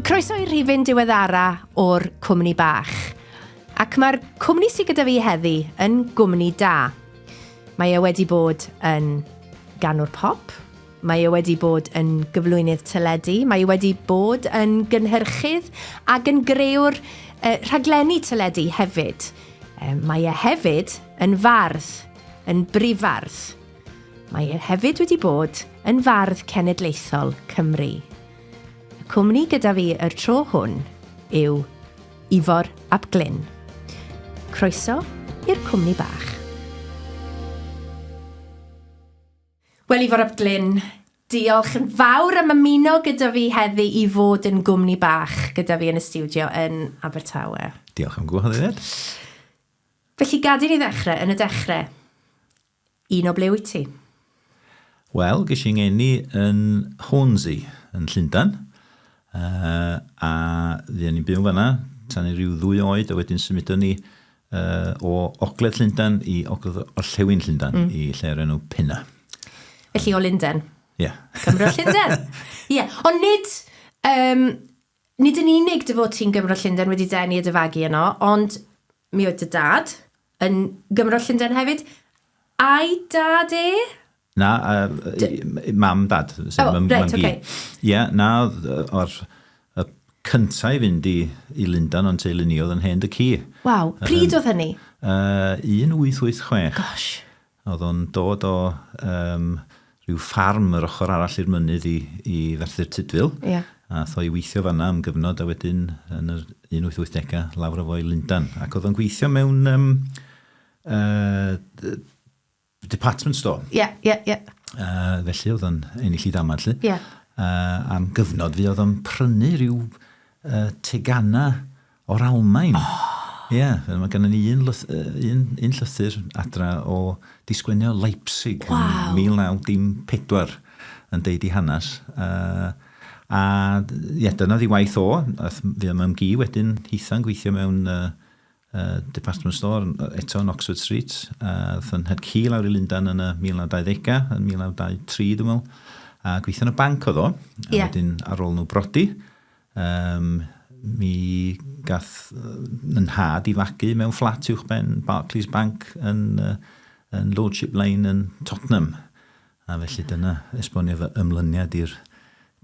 Croeso i'r rhifyn diweddara o'r Cwmni Bach. Ac mae'r cwmni sydd gyda fi heddi yn gwmni da. Mae e wedi bod yn ganwr pop, mae e wedi bod yn gyflwynydd teledu, mae e wedi bod yn gynhyrchydd ac yn grëwr rhaglenni teledu hefyd. Mae e hefyd yn fardd, yn brifardd. Mae e hefyd wedi bod yn fardd cenedlaethol Cymru. Y cwmni gyda fi yr tro hwn yw Ifor ap Glyn. Croeso i'r cwmni bach. Wel, Ifor ap Glyn, diolch yn fawr am ymuno gyda fi heddi i fod yn gwmni bach gyda fi yn y stiwdio yn Abertawe. Diolch am gwahoddiad. Felly gad i ni ddechrau yn y dechrau. Un o ble wyt ti? Wel, ges i ngeni yn Hornsey, yn Llundain, a fuon ni'n byw fan'na tan i ryw ddwy oed, a wedyn symudon ni o ogledd Llundain i ogledd orllewin Llundain, i lle o'r enw Pinner. Felly o Lunden? Ie. Yeah. Cymro Llundain. Ie, yeah. Ond nid, um, nid yn unig dy fod ti'n Gymro Llundain wedi denu a dy fagu yno, ond mi oedd dy dad yn Gymro Llundain hefyd. A'i dad e? Na, uh, mam dad, sef oh, mam, right, mam okay. Ie, yeah, na, o'r y cyntaf i fynd i, i Lundain o'n teulu ni oedd yn hen dy ci. Waw, pryd oedd hynny? 1886. Gosh. Oedd o'n dod o um, rhyw ffarm yr ochr arall i'r mynydd i, i Ferthyr Tudful. Yeah. A tho i weithio fanna am gyfnod a wedyn yn yr 1880au lawr o fo i Lundain. Ac oedd o'n gweithio mewn um, uh, department store. Ie, ie, ie. Felly oedd o'n ennill i ddamad, 'lly. Ie. Am gyfnod fi oedd o'n prynu rhyw tegana o'r Almaen. Oh! Ie, mae gennym ni un, un, un llythyr adra o di sgwennu o Leipzig wow. yn 1914 yn deud i hanes. A ie, dyna ddi waith o. Ath fi am ymgu wedyn hitha'n gweithio mewn department store eto yn Oxford Street. Aeth yn nhad cu lawr i Lundain yn y 1920au, yn 1923 dwi'n meddwl. A gweithio yn y banc oedd o. A yeah. wedyn ar ôl nhw brodi, um, mi gath yn nhad i fagu mewn fflat uwchben Barclays Bank yn, yn Lordship Lane yn Tottenham. A felly dyna esbonio fy ymlyniad i'r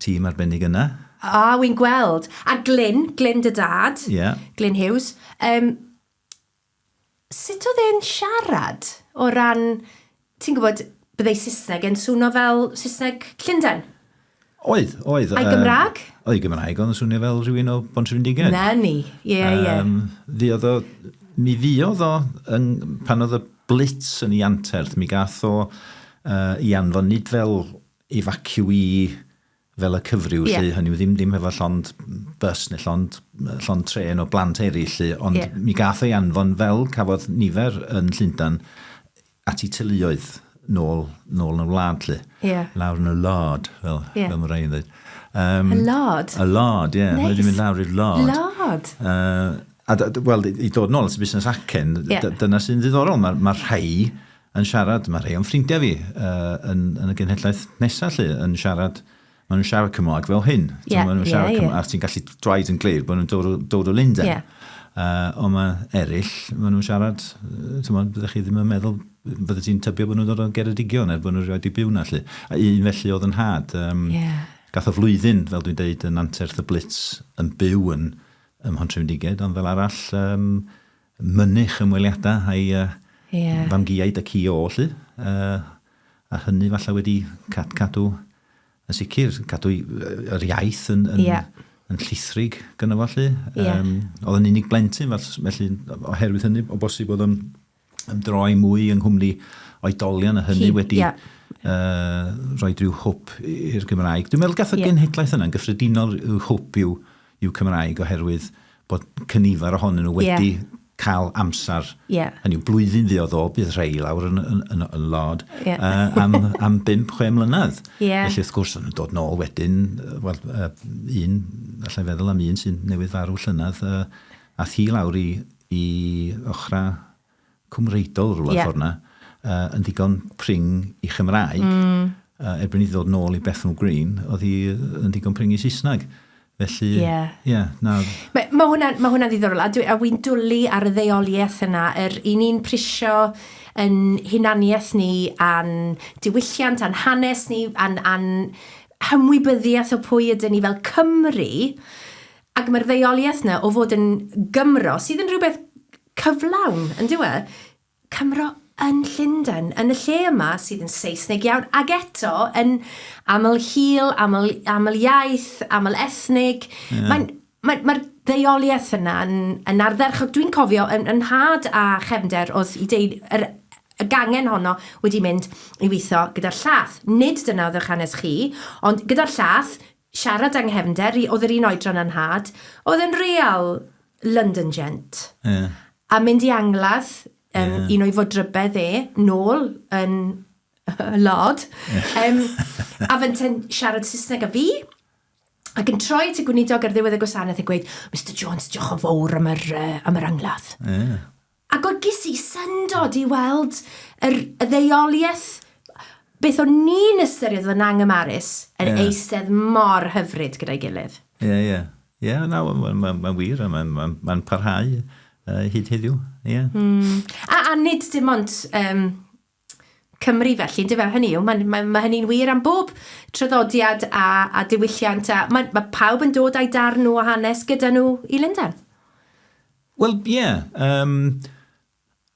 tîm arbennig yna. A, wi'n gweld. A Glyn, Glyn dy dad. Ie. Yeah. Glyn Hughes. Um, sut oedd e'n siarad o ran, ti'n gwybod, byddai Saesneg yn swnio fel Saesneg Llundain? Oedd, oedd. A'i Gymraeg? Oedd ei Gymraeg, oedd yn swnio fel rhywun o Bontrhydfendigaid. Na ni, ie, ie. Fuodd o, mi fuodd o, yn, pan oedd y Blitz yn ei anterth, mi gath o uh, i anfon nid fel evacuee fel y cyfryw yeah. 'lly, hynny yw ddim, ddim hefo llond bus neu llond, llond trên o blant eraill 'lly, ond yeah. mi gath ei anfon fel cafodd nifer yn Llundain at eu teuluoedd nôl, nôl yn y wlad 'lly. Yeah. Lawr yn y lard, fel, yeah. fel mae rhai yn dweud. Y lard? Y lard, ie. Yeah. Nice. Mae wedi mynd lawr i'r lard. Lard? A, wel, i dod nôl at y busnes acen, yeah. dyna sy'n ddiddorol. Mae ma rhai yn siarad, mae rhai o'n ffrindiau fi yn, yn y genhedlaeth nesaf 'lly, yn siarad, maen nhw'n siarad Cymraeg fel hyn. Yeah, maen nhw'n siarad yeah, Cymraeg, yeah. a ti'n gallu dweud yn glir bod nhw'n dod, dod o Lundain. Yeah. Ond mae eraill, maen nhw'n siarad, ti'n meddwl, byddech chi ddim yn meddwl, bydde ti'n tybio bod nhw'n dod o Geredigion er bod nhw'n rhoi di byw na 'lly. A un felly oedd yn nhad. Yeah. Gath o flwyddyn, fel dwi'n deud, yn anterth y Blitz yn byw yn ym Mhontrhydfendigaid, ond fel arall, um, mynych ymweliadau a'i uh, yeah. famgiaid y ci o, 'lly. Uh, a hynny falle wedi cad, cadw, yn sicr, cadw yr iaith yn, yn, yeah. yn llithrig gyda fo, 'lly. Yeah. Oedd yn unig blentyn, felly oherwydd hynny, o bosib oedd yn ymdroi mwy yng nghwmni oedolion a hynny Hi, wedi yeah. rhoi rhyw hwb i'r Gymraeg. Dwi'n meddwl gath y yeah. genhedlaeth yna'n gyffredinol rhyw hwb i'w, i'w Cymraeg oherwydd bod cynifer ohonyn nhw wedi yeah. cael amser, yeah. hynny yw blwyddyn fuodd o, bydd rhai lawr yn, yn, yn, yn lord, yeah. am, am 5-6 mlynedd. Yeah. Felly wrth gwrs, o'n nhw'n dod nôl wedyn, wel, un, allai feddwl am un sy'n newydd farw llynedd, ath hi lawr i, i ochra Cwmreidol rhywle yeah. ffordd na, yn ddigon pring i Chymraeg. Erbyn i ddod nôl i Bethnal Green, oedd hi yn ddigon pring i Saesneg. Felly, ie, yeah. yeah, na. Mae ma hwnna'n ma hwnna ddiddorol, a, dwi, a wy'n dwlu ar y ddeuoliaeth yna, yr i ni'n prisio yn hunaniaeth ni, a'n diwylliant, a'n hanes ni, a'n, a'n hymwybyddiaeth o pwy ydyn ni fel Cymru, ac mae'r ddeuoliaeth yna o fod yn Gymro, sydd yn rhywbeth cyflawn, yn dyw e? Cymro yn Llundain, yn y lle yma sydd yn Saesneg iawn, ac eto yn aml hil, aml, aml iaith, aml ethnig. Yeah. Mae'n, mae, mae'r ddeuoliaeth yna yn, yn ardderchog. Dwi'n cofio yn, yn nhad a chefnder oedd i deulu, yr, y gangen honno wedi mynd i weithio gyda'r llath. Nid dyna oedd eich hanes chi, ond gyda'r llath, siarad â nghefnder i, oedd yr un oedran â nhad, oedd yn real London gent. Yeah. A mynd i angladd um, yeah. un o'i fodrybedd e, nôl yn y lod. Um, a fynte'n siarad Saesneg â fi, ac yn troi at y gweinidog ar ddiwedd y gwasanaeth a gweud, Mr Jones, diolch yn fawr am yr, am yr angladd. Yeah. Ac oedd ges i syndod i weld yr, y ddeuoliaeth, beth o'n ni'n ystyried yn angymarus, yn yeah. eistedd mor hyfryd gyda'i gilydd. Ie, yeah, ie. Yeah. Ie, na, mae'n ma, ma wir, a mae'n ma, ma parhau hyd heddiw. Ie. Yeah. Mm. A, a nid dim ond um, Cymru felly, yndyfe? Hynny yw, mae, mae, mae hynny'n wir am bob traddodiad a, a diwylliant, a mae, mae pawb yn dod â'i darn nhw o hanes gyda nhw i Lundain. Wel, ie. Yeah, um,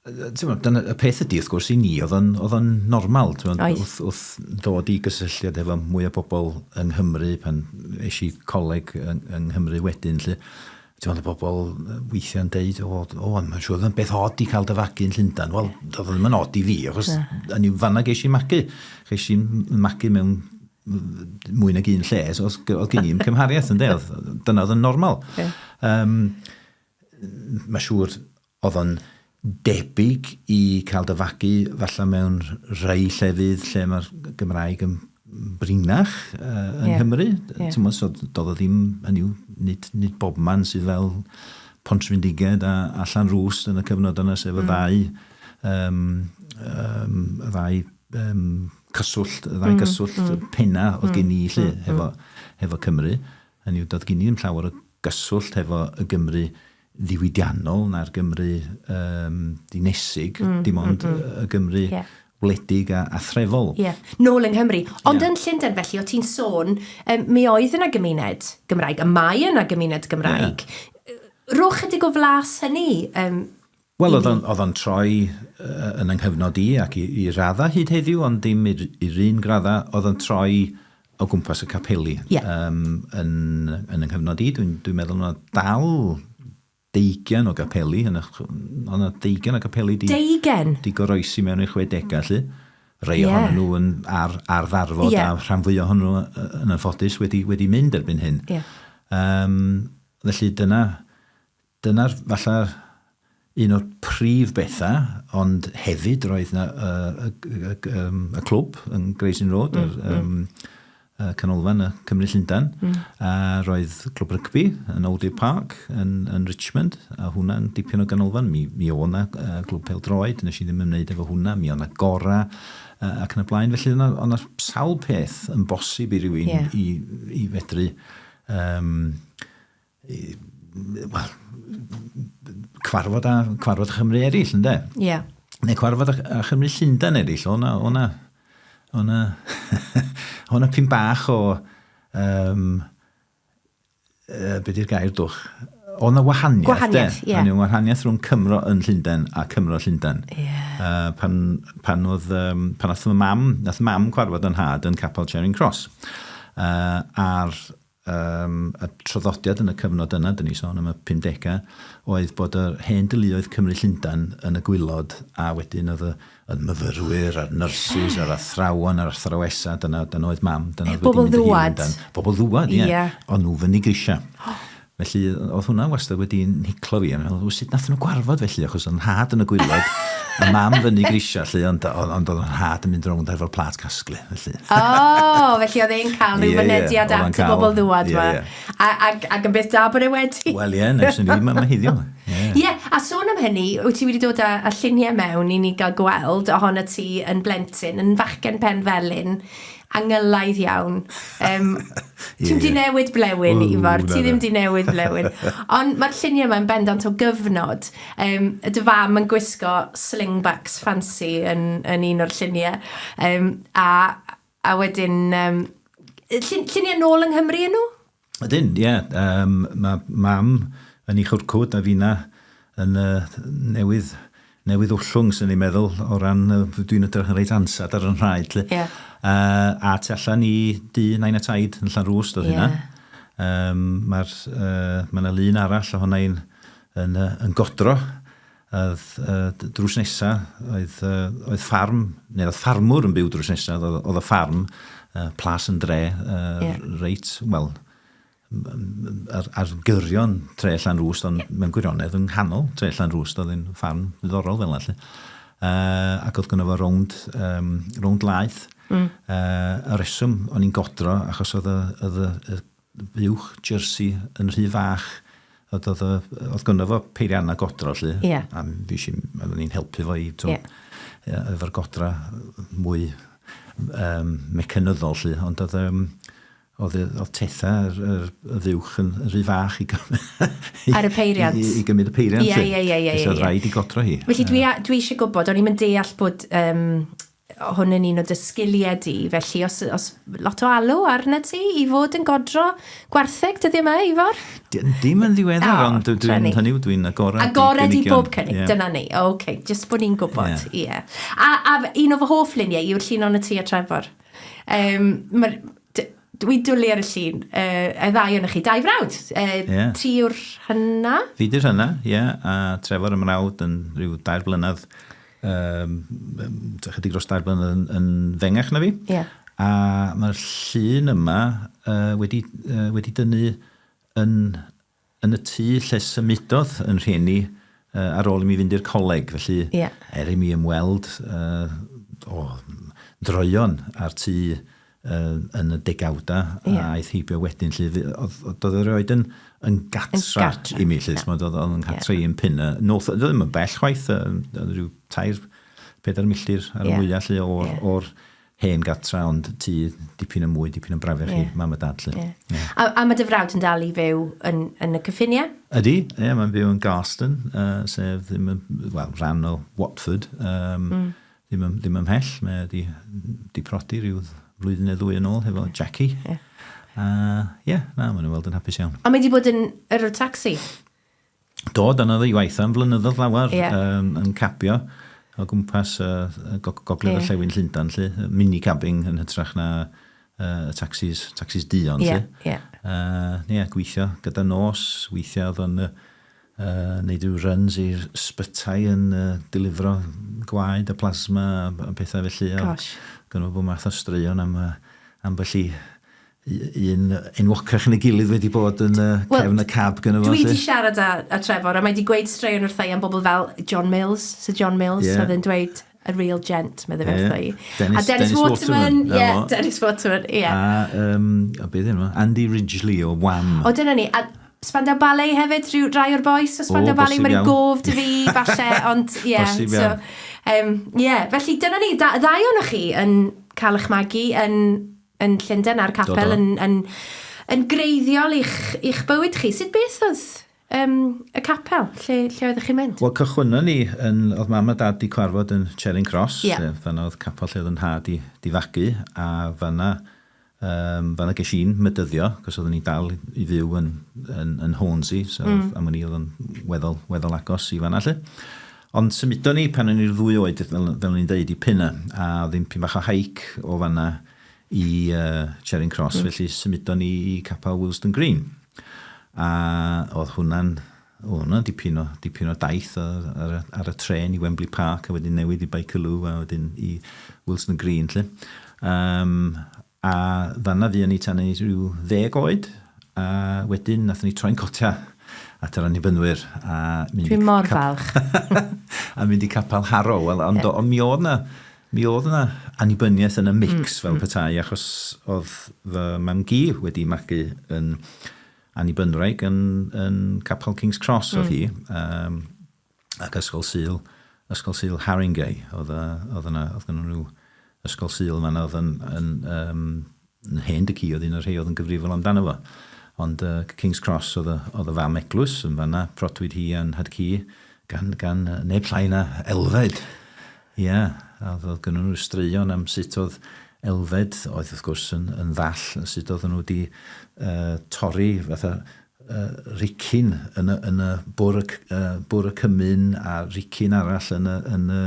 T'mod, dyna, y peth ydy, wrth gwrs, i ni, oedd o'n, oedd o'n normal, t'mod, wrth, wrth ddod i gysylltiad efo mwy o bobl yng Nghymru, pan es i coleg yng, yng Nghymru wedyn, 'lly, t'mod, y bobl weithiau'n deud, o, o, mae'n siŵr oedd o'n beth od i cael dy fagu yn Llundain. Wel, doedd o ddim yn od i fi, achos yn i'w fanna ges i magu. Ges i magu mewn mwy nag un lle, so oedd, oedd gen i'm cymhariaeth, ynde, oedd, dyna oedd yn normal. Yeah. Um, Mae'n siŵr oedd o'n debyg i cael dy fagu falle mewn rhai llefydd lle mae'r Gymraeg yn brinach uh, yng yeah. Nghymru. Yeah. Ti'n so doedd o ddim, hynny yw, nid, nid bobman sydd fel Pontrhyndiged a, a Llanrwst yn y cyfnod yna, sef y ddau, um, um, y ddau um, cyswllt, y ddau gyswllt penna oedd gen i 'lly, hefo, hefo Cymru. Hynny yw, doedd gen i ddim llawer o gyswllt hefo y Gymru ddiwydiannol na'r Gymru um, dinesig, mm, dim ond mm, mm. y Gymru yeah. wledig a, a threfol. Ie, yeah. nôl yng Nghymru. Ond yeah. yn Llundain felly, o ti'n sôn, um, mi oedd yna gymuned Gymraeg, a mae yna gymuned Gymraeg. Yeah. Rho chydig o flas hynny. Um, Wel, oedd o'n, oedd o'n troi uh, yn yng nghyfnod i ac i, i radda hyd heddiw, ond dim i'r, i'r un gradda, oedd o'n troi o gwmpas y capeli. Yeah. Um, yn, yn yng nghyfnod i, dwi'n dwi meddwl yna dal deigian o gapeli, yn yna deigian o gapeli di, deigen? di goroesi mewn i'r 60au, lly. Rhai yeah. ohonyn nhw yn ar, ar ddarfod yeah. a rhan fwyaf ohonyn nhw yn anffodus wedi, wedi mynd erbyn hyn. Yeah. Um, felly dyna, Dyna'r, falle, un o'r prif bethau, ond hefyd roedd 'na y, y, y, y, y clwb yn Gray's Inn Road, mm, yr um, y canolfan y Cymru Llundain, mm. a roedd clwb rygbi yn Old Deer Park yn, yn Richmond, a hwnna'n dipyn o ganolfan. Mi, mi oedd 'na uh, glwb pêl-droed, nes i ddim ymwneud efo hwnna, mi oedd 'na gora, uh, ac yn y blaen. Felly oedd 'na sawl peth yn bosib i rywun yeah. i, i fedru um, wel, cwarfod a, cwarfod Chymru eraill, ynde? Ie. Yeah. Neu cwarfod a, a Chymru Llundain eraill, o'na, o'na, o'na, o'na pyn bach o, um, uh, be di'r gair dwch? O'na wahaniaeth, Gwahaniaeth, ie. Yeah. Wahaniaeth rhwng Cymro yn Llundain a Cymro Llundain. Ie. Yeah. Uh, pan, pan oedd, um, pan nath mam, nath mam cwarfod yn nhad yn Capel Charing Cross. Uh, a'r Yym, y traddodiad yn y cyfnod yna, dyn ni sôn am y 50au, oedd bod yr hen deuluoedd Cymru Llundain yn y gwylod, a wedyn oedd y, y myfyrwyr a'r nyrsys a'r athrawon a'r athrawesau, dyna, dyna oedd mam, dyna oedd wedi mynd â hi i Lundain. Bobl ddŵad, ie. Yeah. O'n nhw fyny grisiau. Felly, oedd hwnna wastad wedi nhiclo fi. A meddwl, sut nath nhw gwarfod felly? Achos oedd nhad yn y gwylod, a mam fyny grisiau, lle, ond, ond oedd nhad yn mynd rownd efo'r plât casglu. Felly. O, oh, felly oedd e'n cael rhyw fynediad at y bobl ddŵad yma. Yeah, yeah. A, ac, ac yn beth da bod e wedi. Wel ie, nes i ddim yma heddiw. Ie, yeah, a sôn am hynny, wyt ti wedi dod â, â lluniau mewn i ni gael gweld ohono ti yn blentyn, yn fachgen pen felyn, angylaidd iawn. Um, Ti'm di newid blewyn, Ifor. Ti ddim di newid blewyn. Ond mae'r lluniau yma yn bendant o gyfnod. Um, dy fam yn gwisgo slingbacks fancy yn, yn un o'r lluniau. Um, a, a wedyn, um, llun, lluniau nôl yng Nghymru yn nhw? Ydyn, ie. Um, mae mam yn ei chwrcwd a finna yn uh, newydd, newydd wllwng, sy'n ni'n meddwl, o ran, uh, dwi'n edrych yn reit ansad ar yn rhaid. Lle. Yeah. A tu allan i dŷ nain a taid yn Llanrwst oedd yeah. hynna. Um, Mae'r, uh, mae yna lun arall ohona i'n yn, yn godro. Oedd uh, drws nesa, oedd, uh, oedd ffarm, neu oedd ffarmwr yn byw drws nesa, oedd, oedd y ffarm, plas yn dre, yeah. reit, wel, ar, ar gyrion tre Llanrwst, ond yeah. mewn gwirionedd yng nghanol tre Llanrwst, oedd yn ffarm ddiddorol fel yna. Ac oedd gynno fo rownd, um, rownd laeth. Mm. Y reswm o'n i'n godro, achos oedd y, oedd y, y fuwch Jersey yn rhy fach. Oedd, oedd, oedd gynno fo peiriannau godro, 'lly. Yeah. A fi eisiau, oeddwn i'n helpu fo i, yeah. efo'r godra mwy um, mecanyddol, 'lly. Ond oedd, um, oedd, oedd tetha yr, yr, y fuwch yn rhy fach i gymryd... Ar y peiriant. I, i, i gymryd y peiriant. Ie, ie, ie. Felly oedd rhaid i godro hi. Felly dwi, dwi eisiau gwybod, o'n i'n deall bod um, hwn yn un o dy sgiliau di, felly os, os lot o alw arna ti i fod yn godro gwartheg dyddiau yma, Ifor? Dim yn ddiweddar, oh, ond dwi'n hynny yw, dwi'n agored. Agored i bob cynnig, yeah. dyna ni. Oce, okay, just bod ni'n gwybod, ie. Yeah. Yeah. A, a un o fy hoff luniau yw'r llun o'n y ti a Trevor. Um, Dwi'n dwlu ar y llun. Uh, y ddau o'n chi, dau frawd. Uh, yeah. Ti yw'r hynna? Fi di'r hynna, ie. Yeah. A Trevor y mrawd yn rhyw dair blynedd, um, chydig dros dair blynedd yn, yn fengach na fi. Yeah. A mae'r llun yma uh, wedi, uh, wedi dynnu yn yn y tŷ lle symudodd yn rhieni uh, ar ôl i mi fynd i'r coleg, felly yeah. er i mi ymweld uh, o droion ar tŷ uh, yn y degawda yeah. a aeth heibio wedyn, lle oedd oedd erioed yn, yn gatra, gatra. i mi, lle, yeah. oedd yn gatra yeah. i yn Pinna. North, oedd ddim yn bell chwaith, oedd rhyw tair, pedair milltir ar y yeah. mwyaf lle o'r, yeah. or hen gartra, ond tŷ dipyn yn mwy, dipyn yn brafiach i mam a dad, 'lly. Ie. Yeah. A, a mae dy frawd yn dal i fyw yn, yn y cyffiniau? Ydy, ie, yeah, mae'n byw yn Garston, sef ddim yn, wel, rhan o Watford, um, mm. ddim, yn, ddim ymhell, mae wedi di prodi rhyw flwyddyn neu ddwy yn ôl hefo Jackie. Ie, yeah. yeah, na, maen nhw'n weld yn hapus iawn. Ond mae wedi bod yn yrrwr taxi? Do, dyna oedd ei waith am flynyddoedd lawer, yeah. um, yn cabio o gwmpas uh, gogledd yeah. orllewin Llundain, lle, mini cabbing yn hytrach na uh, taxis, taxis duon, lle. Yeah, yeah. Yeah, gweithio gyda nos, weithiau oedd o'n uh, neud rhyw runs i'r sbytai yn uh, dilifro gwaed a plasma a, a pethau felly. Gosh. Gynno fo bob math o straeon am uh, ambell i un enwocach yn ei gilydd wedi bod yn uh, well, cefn y cab gyda fo. Dwi wedi siarad â, â Trevor a mae wedi gweud straeon wrtha i am bobl fel John Mills, Sir John Mills, yeah. oedd yn dweud a real gent, meddai fe wrtha i. Dennis, a Dennis, Dennis Waterman, Waterman yeah, Dennis Waterman, yeah. A, um, a beth yna, Andy Ridgely o Wham. O, dyna ni. A Spandau Ballet hefyd, rhyw rai o'r boys o Spandau Ballet, mae'n gof dy fi, falle, ond ie. Yeah, so, um, yeah, felly dyna ni, da, ddau o'n chi yn cael eich magu yn yn Llundain a'r capel yn, yn, yn greiddiol i'ch, i'ch bywyd chi. Sut beth oedd um, y capel? Lle, lle oeddech chi'n mynd? Wel, cychwynnon ni, yn, oedd mam a dad di cwarfod yn Charing Cross, yeah. lle fanna oedd capel lle oedd yn nhad i, di fagu, a fanna, um, fanna ges i'n mydyddio, cos oeddwn ni dal i fyw yn, yn, yn Hornsey, so mm. am o'n i oedd yn weddol, weddol agos i fanna lle. Ond symudon ni pan o'n i'n ddwy oed, fel, fel o'n i'n deud, i Pinner, a oedd hi'n pyn bach o hike o fanna i uh, Charing Cross, mm. felly symudon ni i capel Willesden Green. A oedd hwnna'n oedd hwnna'n dipyn o, dipyn o daith ar, ar, ar y tren i Wembley Park a wedyn newid i Bakerloo a wedyn i Willesden Green. Lle. Um, A fan'na fuon ni tan o'n i rhyw ddeg oed, a wedyn nathon ni troi'n cotia at yr Annibynwyr a mynd Dwi mor falch. a mynd i Capel Harrow. Wel, ond yeah. ond mi oedd na mi oedd na annibyniaeth yn y mix mm, fel mm. petai, achos oedd fy mam-gu wedi magu yn annibynwraig yn, yn Capel King's Cross oedd mm. hi. Um, ac Ysgol Sul, Ysgol Sul Haringey, oedd, oedd yna, oedd gynnon nhw Ysgol Sul yma, oedd yn, yn um, Yn hen dy-cu oedd un o'r rhei oedd yn gyfrifol amdano fo. Ond uh, King's Cross oedd y, oedd y fam eglwys, yn fanna protwyd hi a'n nhad-cu gan, gan neb llai na Elfed. Ie, yeah, a oedd gynnon nhw straeon am sut oedd Elfed, oedd wrth gwrs yn, yn ddall, sut oedden nhw wedi uh, torri fatha uh, ricin yn y, yn y bwr, y, uh, bwr y cymun a ricin arall yn y, yn y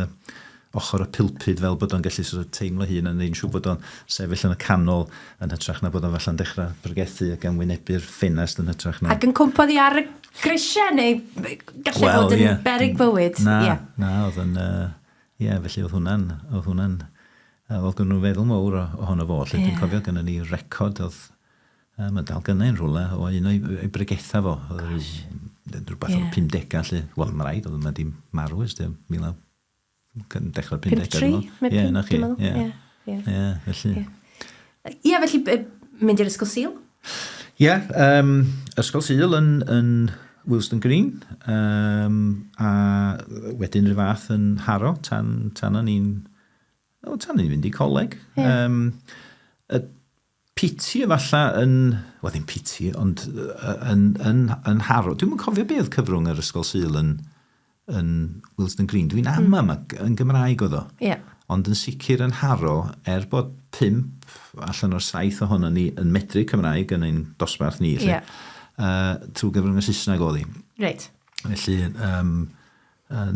ochr y pulpud fel bod o'n gallu sort of teimlo hun yn neud yn siŵr bod o'n sefyll yn y canol yn hytrach na bod o'n falla'n dechrau pregethu ac yn wynebu'r ffenest yn hytrach na... Ac yn cwmpo oddi ar y grisiau neu gallai well, fod yn yeah. beryg bywyd. Na, yeah. na, oedd yn... Ie, yeah, felly oedd hwnna'n... Oedd hwnna'n... Oedd gynnu nhw feddwl mawr ohono fo, lle yeah. dwi'n cofio gynnu ni record oedd Yy, mae'n dal gynnau yn rhywle o un o'i ei bregetha fo. Oedd ryw, rhywbeth o'r 50au, lle. Wel, mae rhaid, oedd yma di marw ers 19... Dechrau'r 50au. 53? Ie, na chi. Ie, Ie, felly. Ie, felly mynd i'r ysgol Sul? Ie, um, ysgol Sul yn, yn Willesden Green, um, a wedyn rhyw fath yn Harrow, tan, tan o'n i'n, oh, tan o'n i'n mynd i coleg. Yeah. Um, y Piti efalla yn, wel ddim piti, ond yn, yn, yn Harrow. Dwi'm yn cofio be oedd cyfrwng yr ysgol Sul yn, yn Willesden Green. Dwi'n ama mm. yn Gymraeg oedd o. Yeah. Ond yn sicr yn Harrow, er bod pump allan o'r saith ohono ni yn medru Cymraeg yn ein dosbarth ni, lle, yeah. trwy gyfrwng y Saesneg oedd hi. Reit. Felly, um,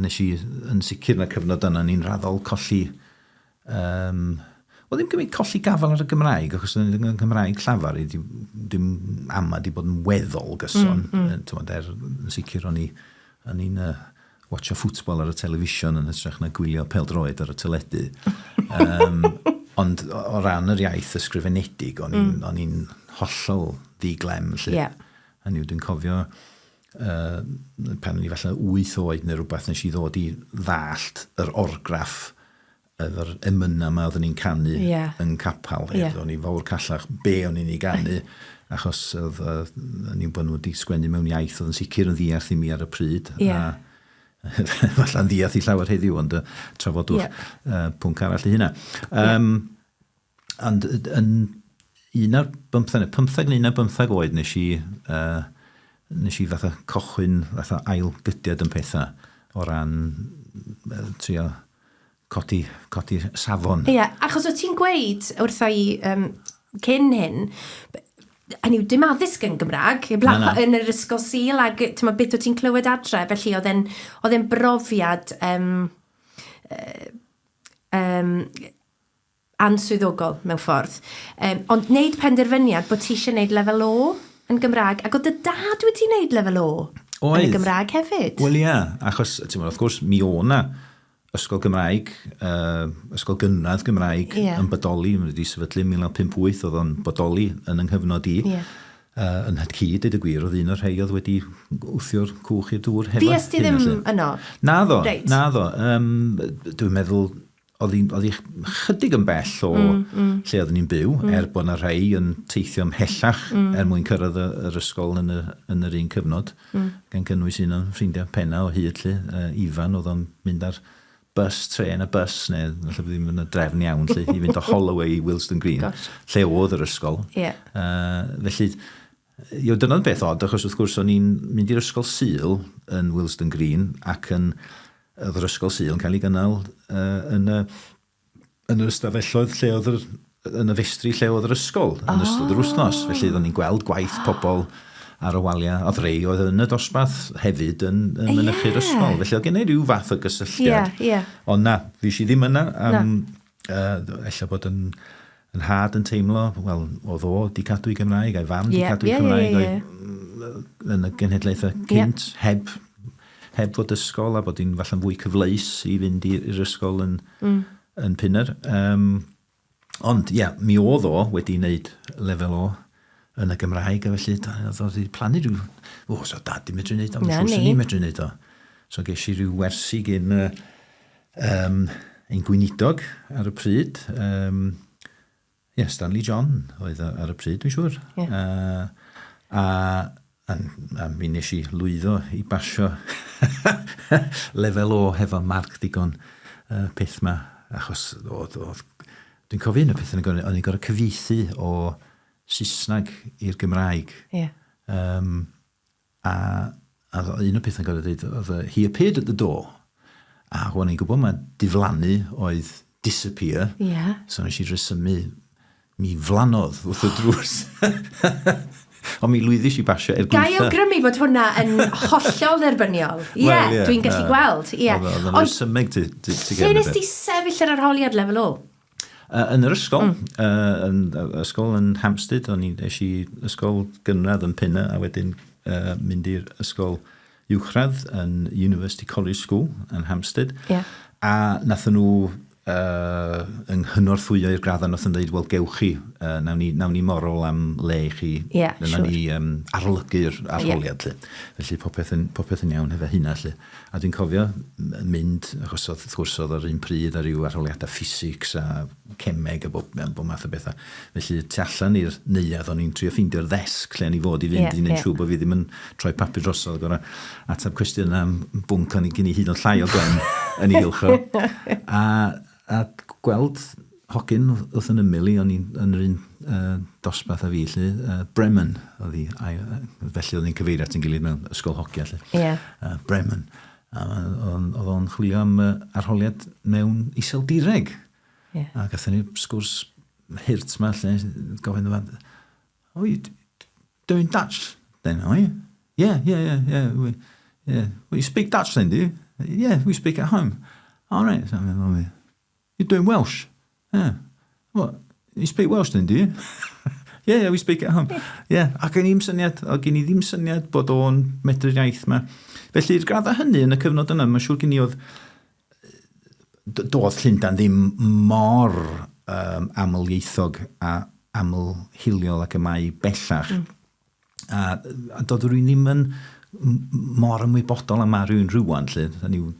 nes i yn sicr yn y cyfnod yna ni'n raddol colli Um, wel, ddim gymaint colli gafael ar y Gymraeg, achos yn y Gymraeg llafar, i dim ama di bod yn weddol gyson. Mm, mm. Er, yn sicr o'n i, o'n i'n uh, watcha ffwtbol ar y television yn hytrach na gwylio pêl-droed ar y teledu. Um, ond o, o ran yr iaith ysgrifenedig, o'n i'n mm. hollol ddi-glem. Felly. Yeah. Hynny yw, dwi'n cofio uh, pan o'n i falle 8 oed neu rhywbeth, nes i ddod i ddallt yr orgraff efo'r emynau 'ma oedden ni'n canu yeah. yn capel. Yeah. O'n i fawr callach be o'n i'n ei ganu, achos oedd uh, o'n i'n bod nhw wedi sgwennu mewn iaith oedd yn sicr yn ddiarth i mi ar y pryd. Yeah. A falla'n ddiarth i llawer heddiw, ond uh, trafodwch yeah. pwnc arall i hynna. Um, yeah. Ond yn un ar bymtheg, neu pymtheg neu un ar bymtheg oed nes i, uh, nes i fatha cochwyn, fatha ail gydiad yn pethau o ran uh, trio codi, codi safon. Ie, yeah, achos o ti'n gweud wrtha i um, cyn hyn, hynny yw, dim addysg yn Gymraeg, na, na. yn yr ysgol Sul, ac ti'n beth o ti'n clywed adre, felly oedd e'n brofiad um, um, answyddogol mewn ffordd. Um, ond wneud penderfyniad bod ti eisiau gwneud lefel O yn Gymraeg, ac oedd dy dad wedi gwneud lefel O Oedd. yn y Gymraeg hefyd. Wel ia, achos, ti'n wrth gwrs, mi o na ysgol Gymraeg, uh, ysgol gynradd Gymraeg yeah. yn bodoli, mae wedi sefydlu yn 1958, oedd o'n bodoli yn yng nghyfnod i. Yeah. Uh, yn nhad-cu, dweud y gwir, oedd un o'r rhai oedd wedi wthio'r cwch i'r dŵr hefo. Fuest ti ddim yno? Naddo, Reit. naddo. Um, dwi'n meddwl, oedd hi'n oedd hi chydig yn bell o mm, mm. lle oeddwn ni'n byw, mm. er bod yna rhai yn teithio ymhellach mm. er mwyn cyrraedd y, yr ysgol yn, y, yn yr un cyfnod, mm. gan gynnwys un o'n ffrindiau penna o hyd lle, uh, Ifan, oedd o'n mynd ar bus, trên a bus, neu falle bod ddim yn y drefn iawn lle, i fynd o Holloway i Willesden Green, Gosh. lle oedd yr ysgol. Yeah. Uh, felly, Io, dyna'n beth od, achos wrth gwrs o'n i'n mynd i'r ysgol Sul yn Willesden Green ac yn, oedd yr ysgol Sul yn cael ei gynnal uh, yn, y, yn yr ystafelloedd lle oedd yr, yn y festri lle oedd yr ysgol yn oh. ystod yr wythnos. Felly oeddwn ni'n gweld gwaith pobl ar y waliau. Oedd rei oedd yn y dosbarth hefyd yn, yn mynychu'r yeah. ysgol. Felly oedd gen i ryw fath o gysylltiad. Yeah, yeah. Ond na, fi si ddim yna. Um, uh, ella bod yn Yn nhad yn teimlo, wel, oedd o 'di cadw ei Gymraeg, a'i fam 'di Ie, cadw ei ie, ie, Cymraeg ie, ie. o'i yn y genhedlaethau cynt, yeah. heb, heb fod ysgol a bod hi'n falle'n fwy cyfleus i fynd i'r ysgol yn, mm. yn Pinner. Um, ond, ie, yeah, mi oedd o wedi wneud lefel O yn y Gymraeg, a felly oedd o wedi plannu rhyw... O, so dad di medru wneud o, mae'n siŵr sy'n ni'n medru wneud o. So ges i rhyw wersi gyn uh, Um, ein gweinidog ar y pryd, um, yeah, Stanley John oedd ar y pryd, dwi'n siŵr. Yeah. Uh, a, a, a mi nes i lwyddo i basio lefel O hefo marc digon uh, peth ma, achos oedd, oedd Dwi'n cofio un o'r pethau o'n i'n gorfod cyfieithu o Saesneg i'r Gymraeg. Ie. Um, a, a un o'r pethau'n gorfod dweud oedd he appeared at the door. A o'n i'n gwybod mae diflannu oedd disappear. Ie. Yeah. So nes i resymu mi flanodd wrth y drws. Ond mi lwyddis i basio er gweitha. Ga i awgrymu bod hwnna yn hollol dderbyniol. Ie, yeah, well, yeah, dwi'n gallu gweld. Ie. Yeah. Oedd o'n resymeg ti, ti, ti Lle nes ti sefyll yr arholiad lefel O? Yn yr ysgol, yn ysgol yn Hampstead, o'n i, es i ysgol gynradd yn Pinner a wedyn mynd i'r ysgol uwchradd yn University College School yn Hampstead. Yeah. A nathon nhw yng nghynorthwyo i'r graddau nathon nhw dweud, wel gewch chi, nawn ni, nawn ni morol am le i chi. Yeah, nawn sure. ni arolygu'r arholiad. Yeah. Felly popeth yn, popeth yn iawn hefo hynna. Lly. A dwi'n cofio mynd, achos oedd, wrth gwrs oedd yr un pryd ar ryw arholiadau ffisics a cemeg a bob, bob math o bethau. Felly tu allan i'r neuadd o'n i'n trio ffeindio'r ddesg lle o'n i fod i fynd yeah, i wneud yeah. siŵr bod fi ddim yn troi papur drosodd gorau ateb cwestiwn am bwnc o'n i gen i hyd yn llai o glen yn ei gylch o. A, a gweld hogyn wrth yn ymyl i, o'n i'n yn yr un dosbarth â fi, 'lly, Bremen oedd hi, a, felly oedd ni'n cyfeirio at ein gilydd mewn ysgol hogia, 'lly. Yeah. Bremen. A oedd o'n chwilio am arholiad mewn Iseldireg. Yeah. A gathon ni sgwrs hurt 'ma, lle, gofyn iddo fo, oh, you doing Dutch then, are you? Yeah, yeah, yeah, yeah. We, yeah. Well, you speak Dutch then, do you? Yeah, we speak at home. All right. So, You're doing Welsh? Yeah. What? You speak Welsh then, do you? yeah, yeah, we speak at home. Yeah, a gen i'm syniad, o gen i ddim syniad bod o'n medru'r iaith ma. Felly, i'r graddau hynny yn y cyfnod yna, mae'n siŵr gen i oedd doedd Llundain ddim mor um, aml-ieithog a aml-hiliol ac y mae bellach. A, a doedd rhywun ddim yn mor ymwybodol am ma rhywun rhywun, lle. Hynny yw,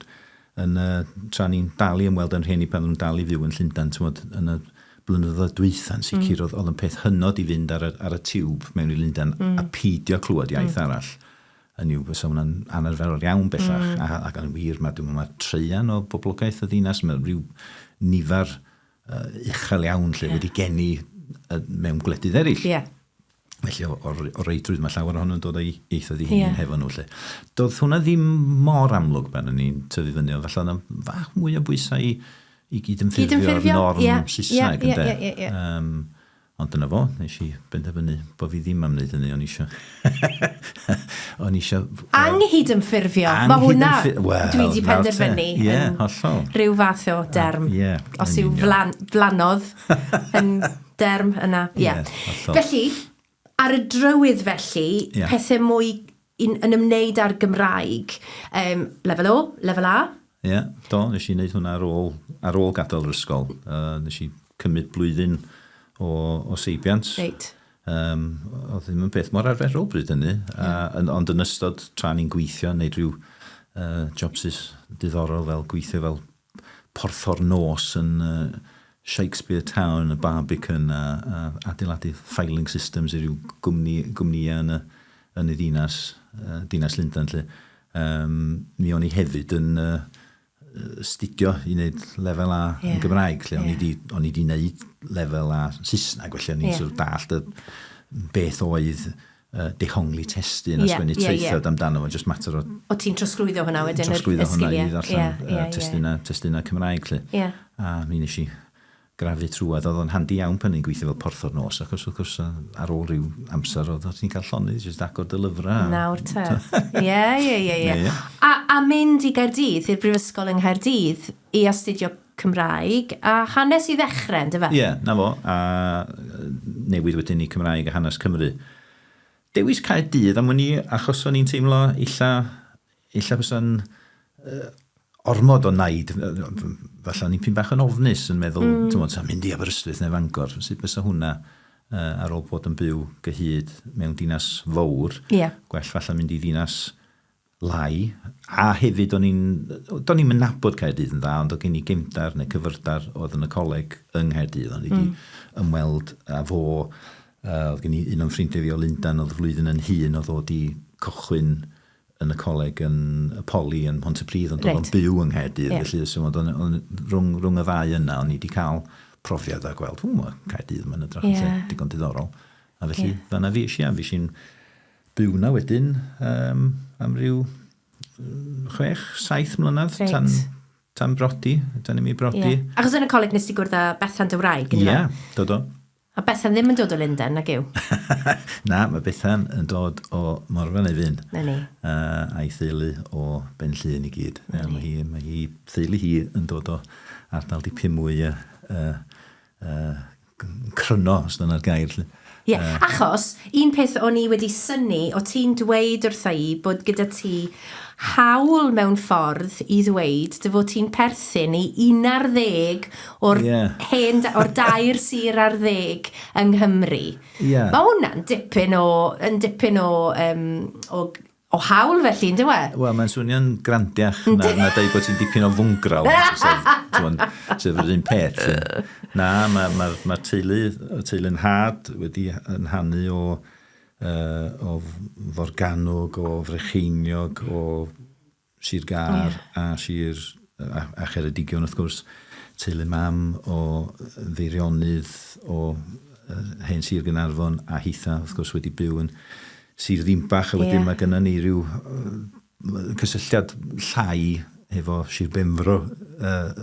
yn, uh, tra ni'n dal i ymweld â'n rhieni pan nhw'n dal i fyw yn Llundain, t'mod, yn y blynyddoedd dwytha yn sicr, oedd, oedd yn peth hynod i fynd ar y, ar y tiwb mewn i Lundain a peidio clywed iaith arall. Hynny yw, fysa hwnna'n anarferol iawn bellach, a, ac yn wir, mae, dwi'n meddwl, mae traean o boblogaeth y ddinas, mae rhyw nifer uh, uchel iawn lle yeah. wedi geni uh, mewn gwledydd eraill. Yeah. Felly, o, o, o reidrwydd, mae llawer ohonyn nhw'n dod o'i ieithoedd eu hunain yeah. hefo nhw. Lle. Doedd hwnna ddim mor amlwg pan o'n i'n tyfu fyny, ond falle yna fach mwy o bwysau i, i gydymffurfio â'r norm yeah. Saesneg, yeah, ynde? Yeah, yeah, yeah. Ond dyna fo, nes i benderfynu bod fi ddim am wneud hynny, o'n i eisiau... o'n i eisiau... Anghydymffurfio, mae hwnna Wel, dwi wedi nawr te. penderfynu Ie, yn hollol. rhyw fath o derm. Ie, Os yn yw union. flan, flanodd yn derm yna. Ie. Ie, hollol. Felly, ar y drywydd felly, Ie. pethau mwy in, yn ymwneud â'r Gymraeg, um, lefel O, lefel A? Ie, do, nes i wneud hwnna ar ôl, ar ôl gadael yr ysgol. Nes i cymryd blwyddyn o, o seibiant. Reit. Oedd ddim yn beth mor arferol bryd hynny, yeah. a, yn, ond yn ystod tra ni'n gweithio, wneud rhyw jobsys diddorol fel gweithio fel porthor nos yn Shakespeare Town, y Barbican, a, a adeiladu filing systems i ryw gwmni, gwmnïau yn y, yn y ddinas, dinas Llundain. Lle. Mi o'n i hefyd yn astudio i wneud lefel A yeah. yn Gymraeg, lle yeah. o'n i di wneud lefel A Saesneg, felly o'n i'n yeah. sort of dallt y beth oedd dehongli testun a sgwennu traethawd amdano fo, just mater o... O ti'n trosglwyddo hwnna wedyn, trosglwyddo hwnna i ddarllen yeah, testunau Cymraeg, lle. Yeah. A mi nes i grafu trwad, oedd o'n handi iawn pan o'n i'n gweithio fel porthor nos, achos wrth gwrs ar ôl rhyw amser oedd ti'n cael llonydd, jyst agor dy lyfrau. Nawr te. Ie, ie, ie, ie. A mynd i Gaerdydd, i'r brifysgol yng Nghaerdydd, i astudio Cymraeg a hanes i ddechrau, yndyfe? Ie, 'na fo, a newid wedyn i Cymraeg a hanes Cymru. Dewis Caerdydd am wn i, achos o'n i'n teimlo illa, illa bysa'n uh, ormod o naid, falle o'n i'n pyn bach yn ofnus yn meddwl, mm. ti'n mynd i Aberystwyth neu Fangor, sut bysa hwnna ar ôl bod yn byw gyhyd mewn dinas fawr, yeah. gwell falle mynd i ddinas lai, a hefyd o'n i'n, do'n i'm yn nabod Caerdydd yn dda, ond oedd gen i gefndar neu cyfyrdar oedd yn y coleg yng Nghaerdydd, o'n i wedi ymweld â fo, oedd gen i un o'n ffrindiau fi o Lundain oedd flwyddyn yn hŷn, oedd o wedi cychwyn yn y coleg yn y Poli yn Pontypridd, ond oedd o'n byw yng Nghaerdydd, felly so, o'n, on, rhwng, rhwng y ddau yna, o'n i wedi cael profiad a gweld, ww, mae Caerdydd mae'n edrych yn lle digon diddorol. A felly, yeah. fanna fi eisiau, a fi eisiau'n byw na wedyn um, am ryw 6, 7 mlynedd right. tan, tan brodi, tan i mi brodi. Yeah. Achos yn y coleg nes ti gwrdd â Bethan dy wraig, Ie, yeah, do do. A Bethan ddim yn dod o Lundain, nag yw? Na, mae Bethan yn dod o Morfa Nefyn. Na ni. A'i theulu o Ben Llŷn i gyd. Na ni. Mae hi, mae hi, theulu hi yn dod o ardal dipyn mwy uh, uh, uh, cryno, os dyna'r gair. Ie, yeah, achos un peth o'n i wedi synnu, o ti'n dweud wrtha i bod gyda ti hawl mewn ffordd i ddweud dy fod ti'n perthyn i un ar ddeg o'r yeah. hen, o'r dair sir ar ddeg yng Nghymru. Yeah. Mae hwnna'n dipyn o, yn dipyn o, um, o o hawl felly, yn dyw e? Wel, mae'n swnio'n grandiach na, na dweud bod ti'n dipyn o fwngrawl, sef, sef yr un peth. Na, mae'r ma, ma, ma teulu, y teulu'n had wedi yn hanu o, uh, o Forgannwg, o Frycheiniog, o Sir Gâr yeah. a Sir a, a Cheredigion wrth gwrs, teulu mam o Feirionnydd o hen Sir Gaernarfon a hitha wrth gwrs wedi byw yn Sir Ddinbach a wedyn yeah. mae gennym ni rhyw cysylltiad llai efo Sir Benfro, uh,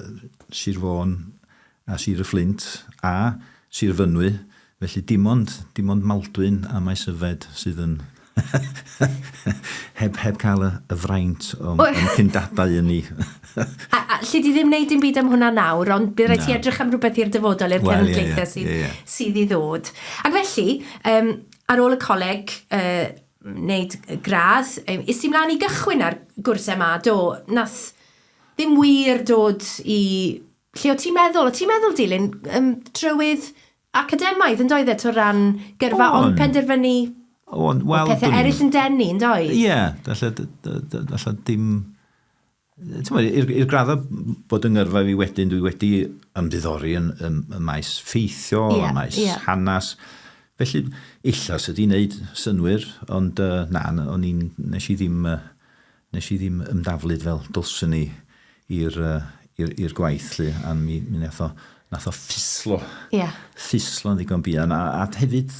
Sir Fôn a Sir y Fflint a Sir Fynwy, felly dim ond, dim ond Maldwyn a Maesyfed sydd yn heb, heb cael y, y fraint o'n, o'n cyndadau yn ni. a, a lle di ddim wneud dim byd am hwnna nawr, ond bydd rhaid ti edrych am rhywbeth i'r dyfodol, i'r well, cenedlaethau yeah, yeah, sydd, yeah, yeah. sydd i ddod. Ac felly, um, ar ôl y coleg, uh, wneud gradd, um, is ti mlaen i gychwyn ar gwrs MA, do, nath ddim wir dod i Lle o't ti'n meddwl? O't ti'n meddwl dilyn um, trywydd academaidd yn doedd e, o ran gyrfa, ond penderfynu on, well, pethau eraill yn denu, yn doedd? Ie, yeah, falle dim... I'r graddau bod yng ngyrfa fi wedyn, dwi wedi ymddiddori yn, yn, yn maes ffeithiol, yeah, maes yeah. hanes. Felly, illa sydd wedi wneud synnwyr, ond uh, na, o'n i'n, nes i ddim, uh, Nes i ddim ymdaflud fel dylswn i i'r i'r i'r gwaith 'lly, a mi mi nath o nath o ffislo. Ie. Ffislo'n ddigon buan a a hefyd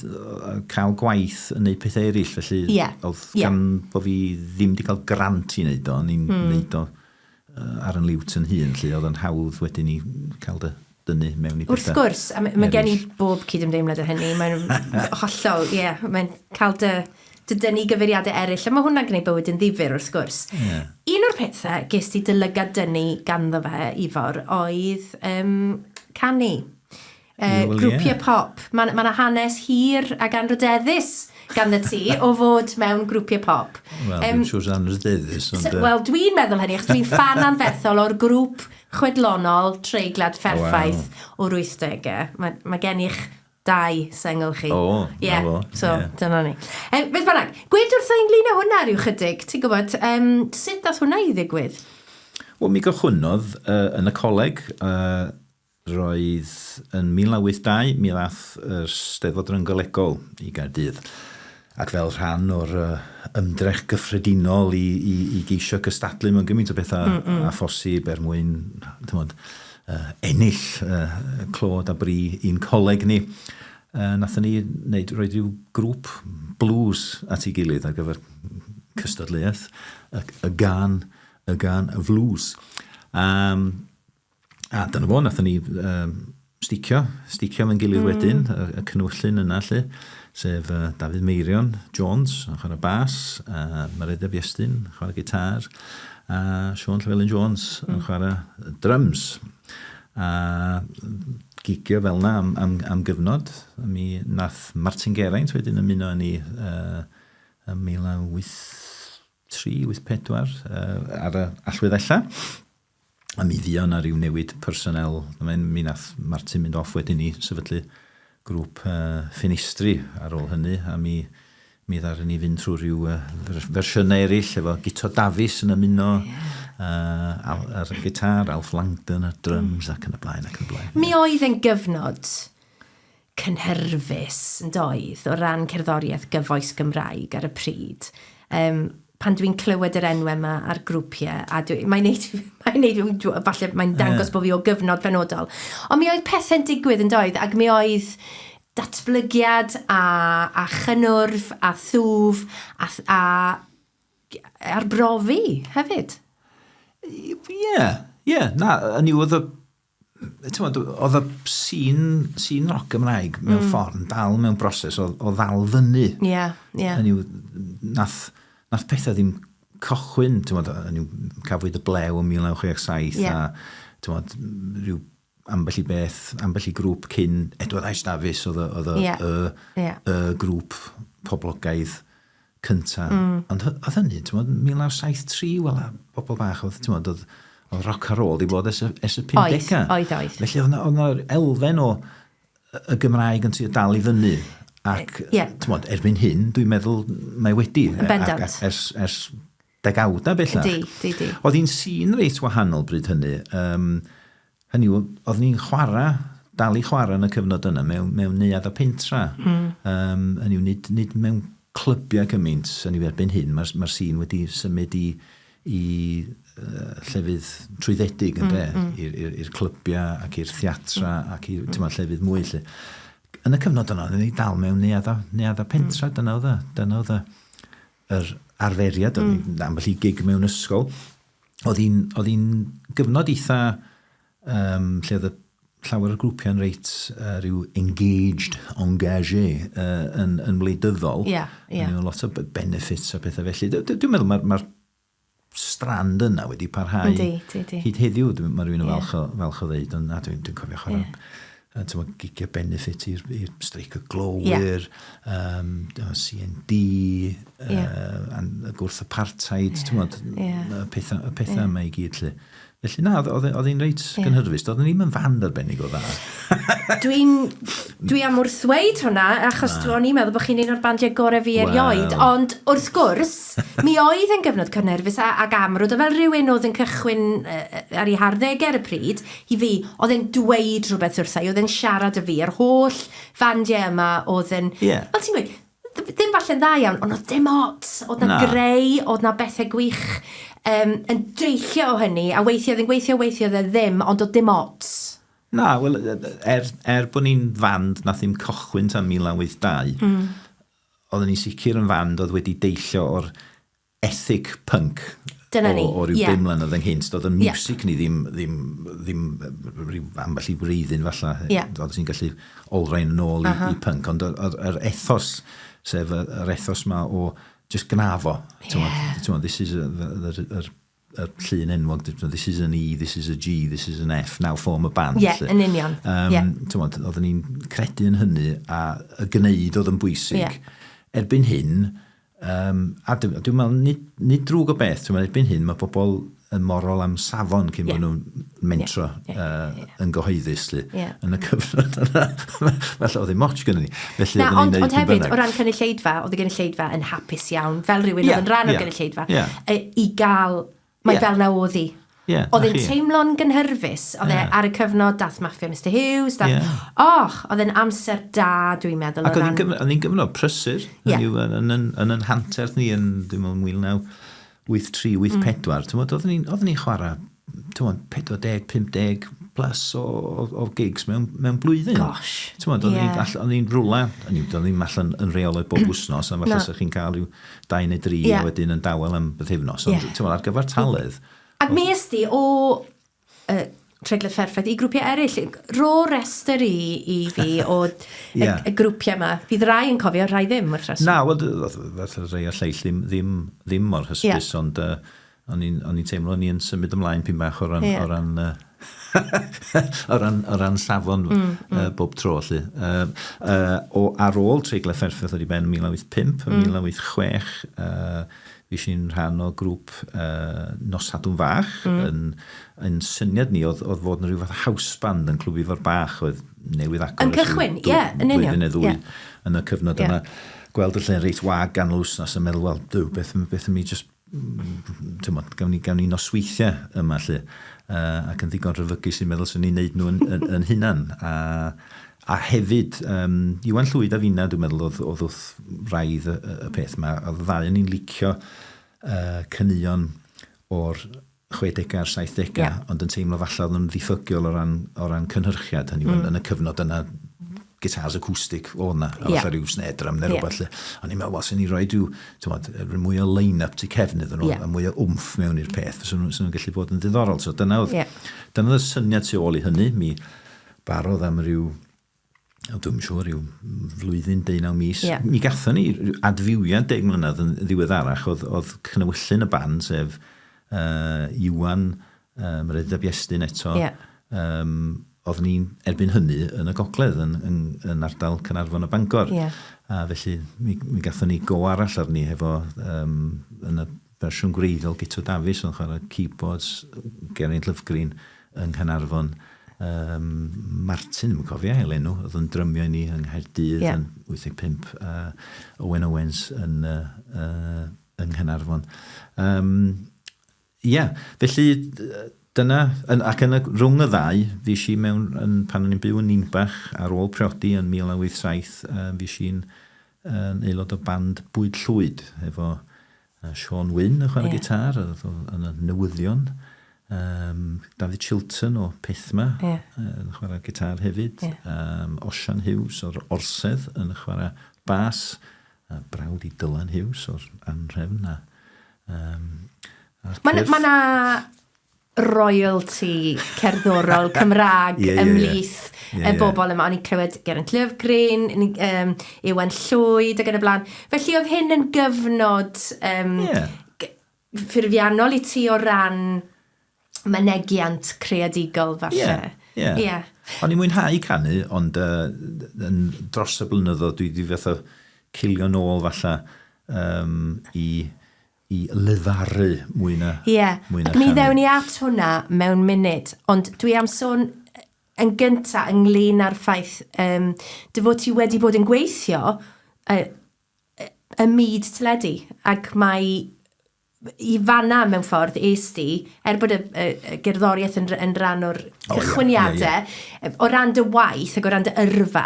cael gwaith yn neud pethe erill felly... Ie. ...o'dd gan bo' fi ddim 'di cael grant i neud o o'n i'n... Hmm. ...neud o ar 'yn liwt 'yn hun 'lly o'dd o'n hawdd wedyn i cael dy dynnu mewn i petha Wrth gwrs, a mae gen i bob cydymdeimlad â hynny, mae'n hollol, ie, yeah, mae'n cael dy, dy dynnu gyfeiriadau eraill, a mae hwnna'n gwneud bywyd yn ddifyr wrth gwrs. Yeah. Un o'r pethau ges ti dy lygad dynnu ganddo fe, Ifor, oedd um, canu. Well, grwpiau yeah. pop. Mae yna ma hanes hir ac anrhydeddus ganddo ti o fod mewn grwpiau pop. Wel, um, dwi'n siŵr anrhydeddus. Ond, uh... Wel, dwi'n meddwl hynny, achos dwi'n ffan anferthol o'r grŵp chwedlonol treiglad pherffaith oh, wow. o'r 80au. Mae, mae gen i'ch dau sengl chi. O, oh, yeah, fo. So, yeah. dyna ni. Um, beth bynnag, gwed wrtho ynglyn â hwnna rhyw chydig, ti'n gwybod, um, sut ddath hwnna i ddigwydd? Wel, mi gychwynnodd uh, yn y coleg, uh, Roedd yn 1982, mi ddaeth yr Steddfod Ryng-golegol i Gaerdydd, ac fel rhan o'r ymdrech gyffredinol i, i, i geisio cystadlu mewn gymaint o bethau mm -mm. a phosib er mwyn tymod, uh, ennill uh, clod a bri i'n coleg ni, uh, nathon ni wneud, rhoi rhyw grŵp blues at ei gilydd ar gyfer cystadleuaeth, y, y gan, y gan y flues. Um, A dyna fo, nathon ni um, sticio, sticio efo'n gilydd mm. wedyn, y, y cynwyllun yna lle, sef uh, Dafydd Meirion Jones yn chwarae bas, uh, Maredeb Iestyn yn chwarae gitar, a Siôn Llywelyn Jones mm. yn chwarae drums. A gigio fel yna am, am, am gyfnod. A mi nath Martin Geraint wedyn ymuno â ni uh, ym 1983, 84 uh, ar y allweddellau. A mi fuo 'na ryw newid personel, mi nath Martin mynd off wedyn i sefydlu grŵp uh, Ffenestri ar ôl hynny, a mi, mi ddaru ni fynd trwy rhyw uh, fersiynau eraill efo Guto Dafis yn ymuno yeah. uh, ar y gitar, Alf Langdon ar drums mm. ac yn y blaen ac yn y blaen. Mi oedd yn gyfnod cynhyrfus yn doedd o ran cerddoriaeth gyfoes Gymraeg ar y pryd. Um, pan dwi'n clywed yr enwau yma a'r grwpiau, a dwi, mae'n neud, mae'n neud, falle mae'n dangos yeah. bod fi o gyfnod penodol. Ond mi oedd pethau'n digwydd yn doedd, ac mi oedd datblygiad a, a chynnwrf a thwf a, a arbrofi hefyd. Ie, yeah, ie, yeah, na, yn i oedd y T'mod, oedd y sîn, sîn roc Gymraeg mewn mm. ffordd yn dal mewn broses o, o ddal fyny. Ie, yeah, ie. Yeah. Hynny yw, nath, nath pethau ddim cychwyn, t'mod, hynny yw, cafwyd y blew yn 1967 yeah. a t'mod, rhyw ambell i beth, ambell i grŵp cyn Edward Ice Davies oedd y, oedd y, yeah. y, yeah. y grŵp poblogaidd cynta. Mm. Ond oedd hynny, ti'n modd, 1973, wel, a bobl bach, oedd, ti'n modd, oedd, oedd rock and roll di bod ers y, ers y 50au. Oedd, oedd, oedd. Felly oedd yna elfen o y Gymraeg yn trio dal i fyny. Ac, yeah. ti'n modd, erbyn hyn, dwi'n meddwl mae wedi. Yn bendant. Ac, ers, ers degawdau bellach. Di, di, di. Oedd hi'n sîn reit wahanol bryd hynny. Um, Hynny yw, oeddwn i'n chwarae, dal i chwarae yn y cyfnod yna mewn, mewn neuadd a pentra. Mm. Um, hynny yw, nid, nid mewn clybiau cymaint, hynny yw, erbyn hyn, mae'r mae sîn wedi symud i, i uh, llefydd trwyddedig, ynde, mm, mm. i'r clybiau ac i'r theatra mm. ac i'r mm. llefydd mwy. Lle. Yn y cyfnod yna, oeddwn ni dal mewn neuadd a, neuadd a pentra, mm. dyna oedd y, dyna oedd y, yr arferiad, mm. ambell i gig mewn ysgol. Oedd hi'n, oedd hi'n gyfnod eitha um, lle oedd y llawer o'r grwpiau'n reit uh, rhyw engaged, engagé uh, yn, yn wleidyddol. Yeah, yeah. Lot o benefits a pethau felly. Dwi'n meddwl mae'r mae strand yna wedi parhau di, di, di. hyd heddiw. Mae rhywun yn yeah. falch, o, falch o ddeud, ond na, dwi'n dwi cofio chwarae yeah. Ti'n gigiau benefit i'r streic y glowyr, yeah. um, CND, yeah. uh, gwrth apartheid, yeah. ti'n modd, yeah. y pethau, y pethau yeah. yma i gyd. Lle. Felly na, oedd hi'n reit yeah. gynhyrfus. Doeddwn ni'n yn fand arbennig o dda. Dwi'n dwi am wrthweud hwnna, achos na. o'n i'n meddwl bod chi'n un o'r bandiau gorau fi erioed. Well. Ond wrth gwrs, mi oedd yn gyfnod cynhyrfus ac amrwd, a fel rhywun oedd yn cychwyn ar ei harddegau ar y pryd, I fi, oedd e'n dweud rhywbeth wrtha i, oedd e'n siarad â fi, yr holl fandiau yma oedd yn... Ie. Fel ti'n gweud, ddim falle'n dda iawn, ond oedd dim ots, oedd 'na greu, oedd 'na bethau gwych um, yn deillio o hynny, a weithiau oedd yn gweithio, weithiau oedd e ddim, ond oedd dim ots. Na, wel, er, er bod ni'n fand nath ddim cychwyn tan 1982, mm. oedden ni'n sicr yn fand oedd wedi deillio o'r ethic punk Dyna ni, o, o ryw ie. bum mlynedd ynghynt. Doedd y Ie. miwsig ni ddim, ddim, ddim rhyw ambell i wreiddyn falla. Ie. Oedd ti'n gallu olrhain yn ôl i, uh -huh. i punk, ond yr, yr ethos, sef yr ethos ma o just gnafo. Ie. Ti'n this is a, the, the, yr, yr llun enwog, this is an E, this is a G, this is an F, now form a band. Ie, yeah, yn union. Um, yeah. Ti'n oedden ni'n credu yn hynny a y gwneud oedd yn bwysig. Yeah. Erbyn hyn, Yym, a dwi, dwi'n meddwl, nid, nid drwg o beth, dwi'n meddwl erbyn hyn mae pobl yn morol am safon cyn yeah. bod nhw'n mentro yeah. Yeah. Yeah. yn gyhoeddus, lly. Yeah. Yn y cyfnod yna. Felly oedd ddim ots gynnu ni. Felly Na, oedden ni'n ond, neud ond be hefyd, bynnag. o ran cynulleidfa, oedd y gynulleidfa yn hapus iawn, fel rhywun Ie, oedd yn rhan o'r ie, gynulleidfa, ie. i gael, mae Ie. fel na oedd hi. Ie, Oedd 'na e'n chi. teimlo'n gynhyrfus. Oedd e Ie. ar y cyfnod, dath Maffia Mister Hughes, dath... Ie. Och, oedd e'n amser da, dwi'n meddwl, Ac o oedd hi'n ran... gyfnod, oedd hi'n gyfnod prysur. Ie. Hynny yw, yn, yn, yn, yn yn hanterth ni yn, dwi'n meddwl, 1983, 84, mm. Ti'n oedden ni'n oedden ni'n chwarae, ti'n meddwl, 40, 50 plus o, o, o gigs mewn, mewn blwyddyn. Gosh, Ti'n meddwl, oedden ie. ni'n all- oedden ni'n rwla, hynny yw, doedden ni'm allan yn rheolaidd bob wsnos, a falle Na. 'sa chi'n cael rhyw dau neu dri Ie. a wedyn yn dawel am bythefnos. Ond Ie. ti'n meddwl, ar gyfartaledd, Ac mi est di o uh, Treiglad Pherffaith i grwpiau eraill. Ro restr i, i fi o y, yeah. y grwpiau yma. Fydd rai yn cofio, rhai ddim, wrth reswm. Na, wel, fath rhai o'r lleill ddim, ddim, ddim mor hysbys, yeah. ond uh, o'n i'n teimlo o'n i'n symud ymlaen pyn bach o ran, yeah. o ran, uh, o ran, o ran safon mm, mm. Uh, bob tro, lly. Uh, uh, o, ar ôl Treiglad Pherffaith oedd i ben 1985, mm. 1986, uh, Fues i'n rhan o grŵp uh, Nos Sadwrn Fach. Mm. Yn, yn syniad ni oedd, oedd fod yn rhyw fath house band yn Clwb Ifor Bach oedd newydd agor. Yn cychwyn, ie, yeah, yn union. Blwyddyn neu ddwy yeah. yn y cyfnod yeah. yna. Gweld y lle'n reit wag ganol wsnos a meddwl, wel, duw, beth, beth am i just, ti'n modd, gawn ni, gawn ni nosweithiau yma, lle. Uh, ac yn ddigon rhyfygus i'n meddwl sy'n ni'n neud nhw yn, yn, yn hunan. A, A hefyd, yym, Iwan Llwyd a finna, dwi'n meddwl, oedd, oedd wrth wraidd y, y peth yma. Oedd y ddau o'n ni'n licio caneuon o'r 60au a'r 70au, yeah. ond yn teimlo falle oedd nhw'n ddiffygiol o ran, o ran cynhyrchiad, hynny mm. yn y cyfnod yna gitars acoustic oedd na, a yeah. falle rhyw snare drum neu rhywbeth yeah. lle. O'n i'n meddwl, wel, sy'n ni roi rhyw, ti'n rhyw mwy o line-up tu cefn iddyn nhw, yeah. a mwy o wmff mewn i'r peth, fysa nhw'n gallu bod yn ddiddorol. So dyna oedd, yeah. dyna oedd y syniad tu ôl i hynny, mi barodd am ryw o dwi'm yn siŵr, ryw flwyddyn, deunaw mis. Yeah. Mi gathon ni adfywiad 10 mlynedd yn ddiweddarach, oedd, oedd cnewyllyn y band, sef Iwan, Meredydd ab Iestyn eto, yeah. um, oedd ni'n erbyn hynny yn y gogledd, yn, yn, yn ardal Caernarfon a Bangor. Yeah. A felly mi, mi gathon ni go arall arni hefo um, yn y fersiwn gwreiddiol Guto Dafis yn chwarae keyboards, Geraint Lovgreen yng Nghaernarfon, um, Martin, ddim yn cofio ail enw, oedd yn drymio i ni yng Nghaerdydd yeah. yn 85, a Owen Owens yn, uh, uh, yng Nghaernarfon. Um, yeah, felly dyna, yn, ac yn y, rhwng y ddau, fi si mewn, yn, pan o'n i'n byw yn Ninbach ar ôl priodi yn 1987, um, fi si'n yn aelod o band Bwyd Llwyd, efo Siôn Wyn yn chwarae yeah. gitar, oedd yn y newyddion. Um, David Chilton o Pethma yeah. yn chwarae gitar hefyd. Yeah. Um, Osian Hughes o'r Orsedd yn chwarae bas. A brawd i Dylan Hughes o'r Anrhefn. A, um, Mae ma na royalty cerddorol Cymraeg yeah, yeah, ymhlith yeah. Yeah, y bobl yma. O'n i'n clywed Geraint Lovgreen, um, Iwan Llwyd ac yn y blaen. Felly oedd hyn yn gyfnod um, yeah. ffurfiannol i ti o ran mynegiant creadigol falle. Yeah, yeah. yeah. O'n i'n mwynhau canu, ond uh, yn dros y blynyddoedd dwi wedi fatha cilio nôl falle um, i i lefaru mwy na Ie, mwy na ac mi chanu. ddewn ni at hwnna mewn munud, ond dwi am sôn yn gynta ynglyn â'r ffaith um, dy fod ti wedi bod yn gweithio uh, ym myd teledu, ac mae i fanna mewn ffordd es di, er bod y, y, y gerddoriaeth yn, yn rhan o'r Oh, ie, cychwyniadau, ie, o ran dy waith ac o ran dy yrfa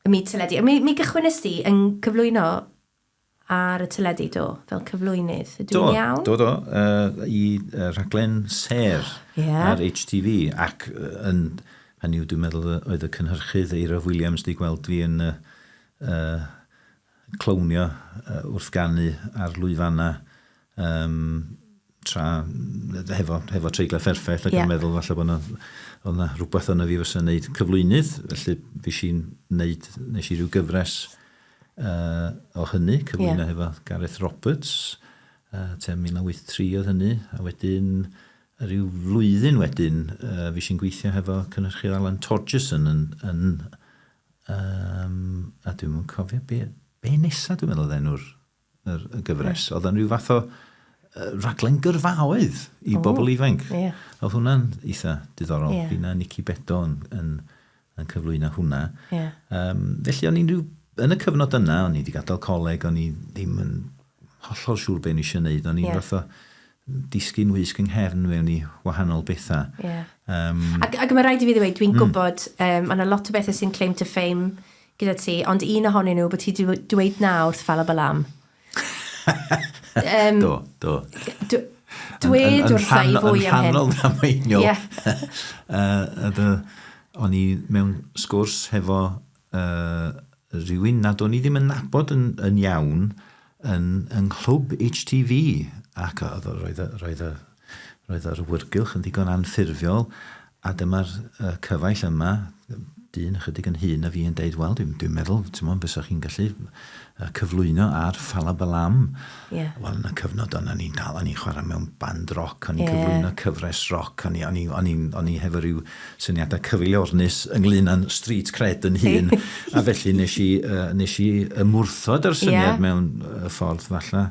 ym myd teledu. Mi, mi gychwynnes di yn cyflwyno ar y teledu, do, fel cyflwynydd. Ydw i'n iawn? Do, do, uh, i uh, rhaglen Ser yeah. ar HTV, ac yn, hynny yw, dwi'n meddwl oedd y cynhyrchydd Eira Williams di gweld fi yn uh, uh, clownio uh, wrth ganu ar lwyfannau um, tra hefo, hefo treiglad pherffaith ac yeah. yn meddwl falle bod yna, oedd yna rhywbeth yna fi fysa'n neud cyflwynydd, felly fi si'n neud, nes i rhyw gyfres uh, o hynny, cyflwyno yeah. hefo Gareth Roberts, uh, tua 1983 oedd hynny, a wedyn rhyw flwyddyn wedyn, uh, fi si'n gweithio hefo cynhyrchydd Alan Torgerson yn, yn um, a dwi'm yn cofio be, be nesa dwi'n meddwl oedd enw'r yr, y gyfres. Oedd o'n rhyw fath o uh, raglen gyrfaoedd i oh, bobl ifanc. Yeah. Oedd hwnna'n eitha diddorol. Yeah. Fi na Nicky Bedo yn, yn, yn cyflwyno hwnna. Yeah. Um, felly o'n i'n rhyw... Yn y cyfnod yna, o'n i wedi gadael coleg, o'n i ddim yn hollol siŵr beth o'n i eisiau gwneud. O'n i'n yeah. fath o disgyn wisg yng nghefn mewn i wahanol bethau. Yeah. Um, ac, ac mae rhaid i fi ddweud, dwi'n mm. gwybod, um, mae yna lot o bethau sy'n claim to fame gyda ti, ond un ohonyn nhw bod ti wedi dweud na wrth Fala Balam. um, do, do. Dwed wrtha i fwy am hyn. Yn rhannol ddamweiniol. Yeah. uh, o'n i mewn sgwrs hefo uh, rhywun nad o'n i ddim yn nabod yn, yn iawn yn, yng nghlwb HTV ac oedd, roedd, roedd, roedd yr awyrgylch yn ddigon anffurfiol a dyma'r uh, cyfaill yma, dyn ychydig yn hŷn na fi yn deud, wel, dwi'n dwi meddwl, ti'n mwyn, fysa chi'n gallu uh, cyflwyno ar Fala Balam. Yeah. Wel, yn y cyfnod yna, ni'n dal, o'n i'n chwarae mewn band rock, o'n i'n yeah. cyflwyno cyfres rock, o'n i, o'n i, o'n i, o'n i hefo rhyw syniadau cyfeiliornus ynglyn â'n street cred yn hun, a felly nes i, uh, nes i ymwrthod â'r syniad yeah. mewn uh, ffordd falle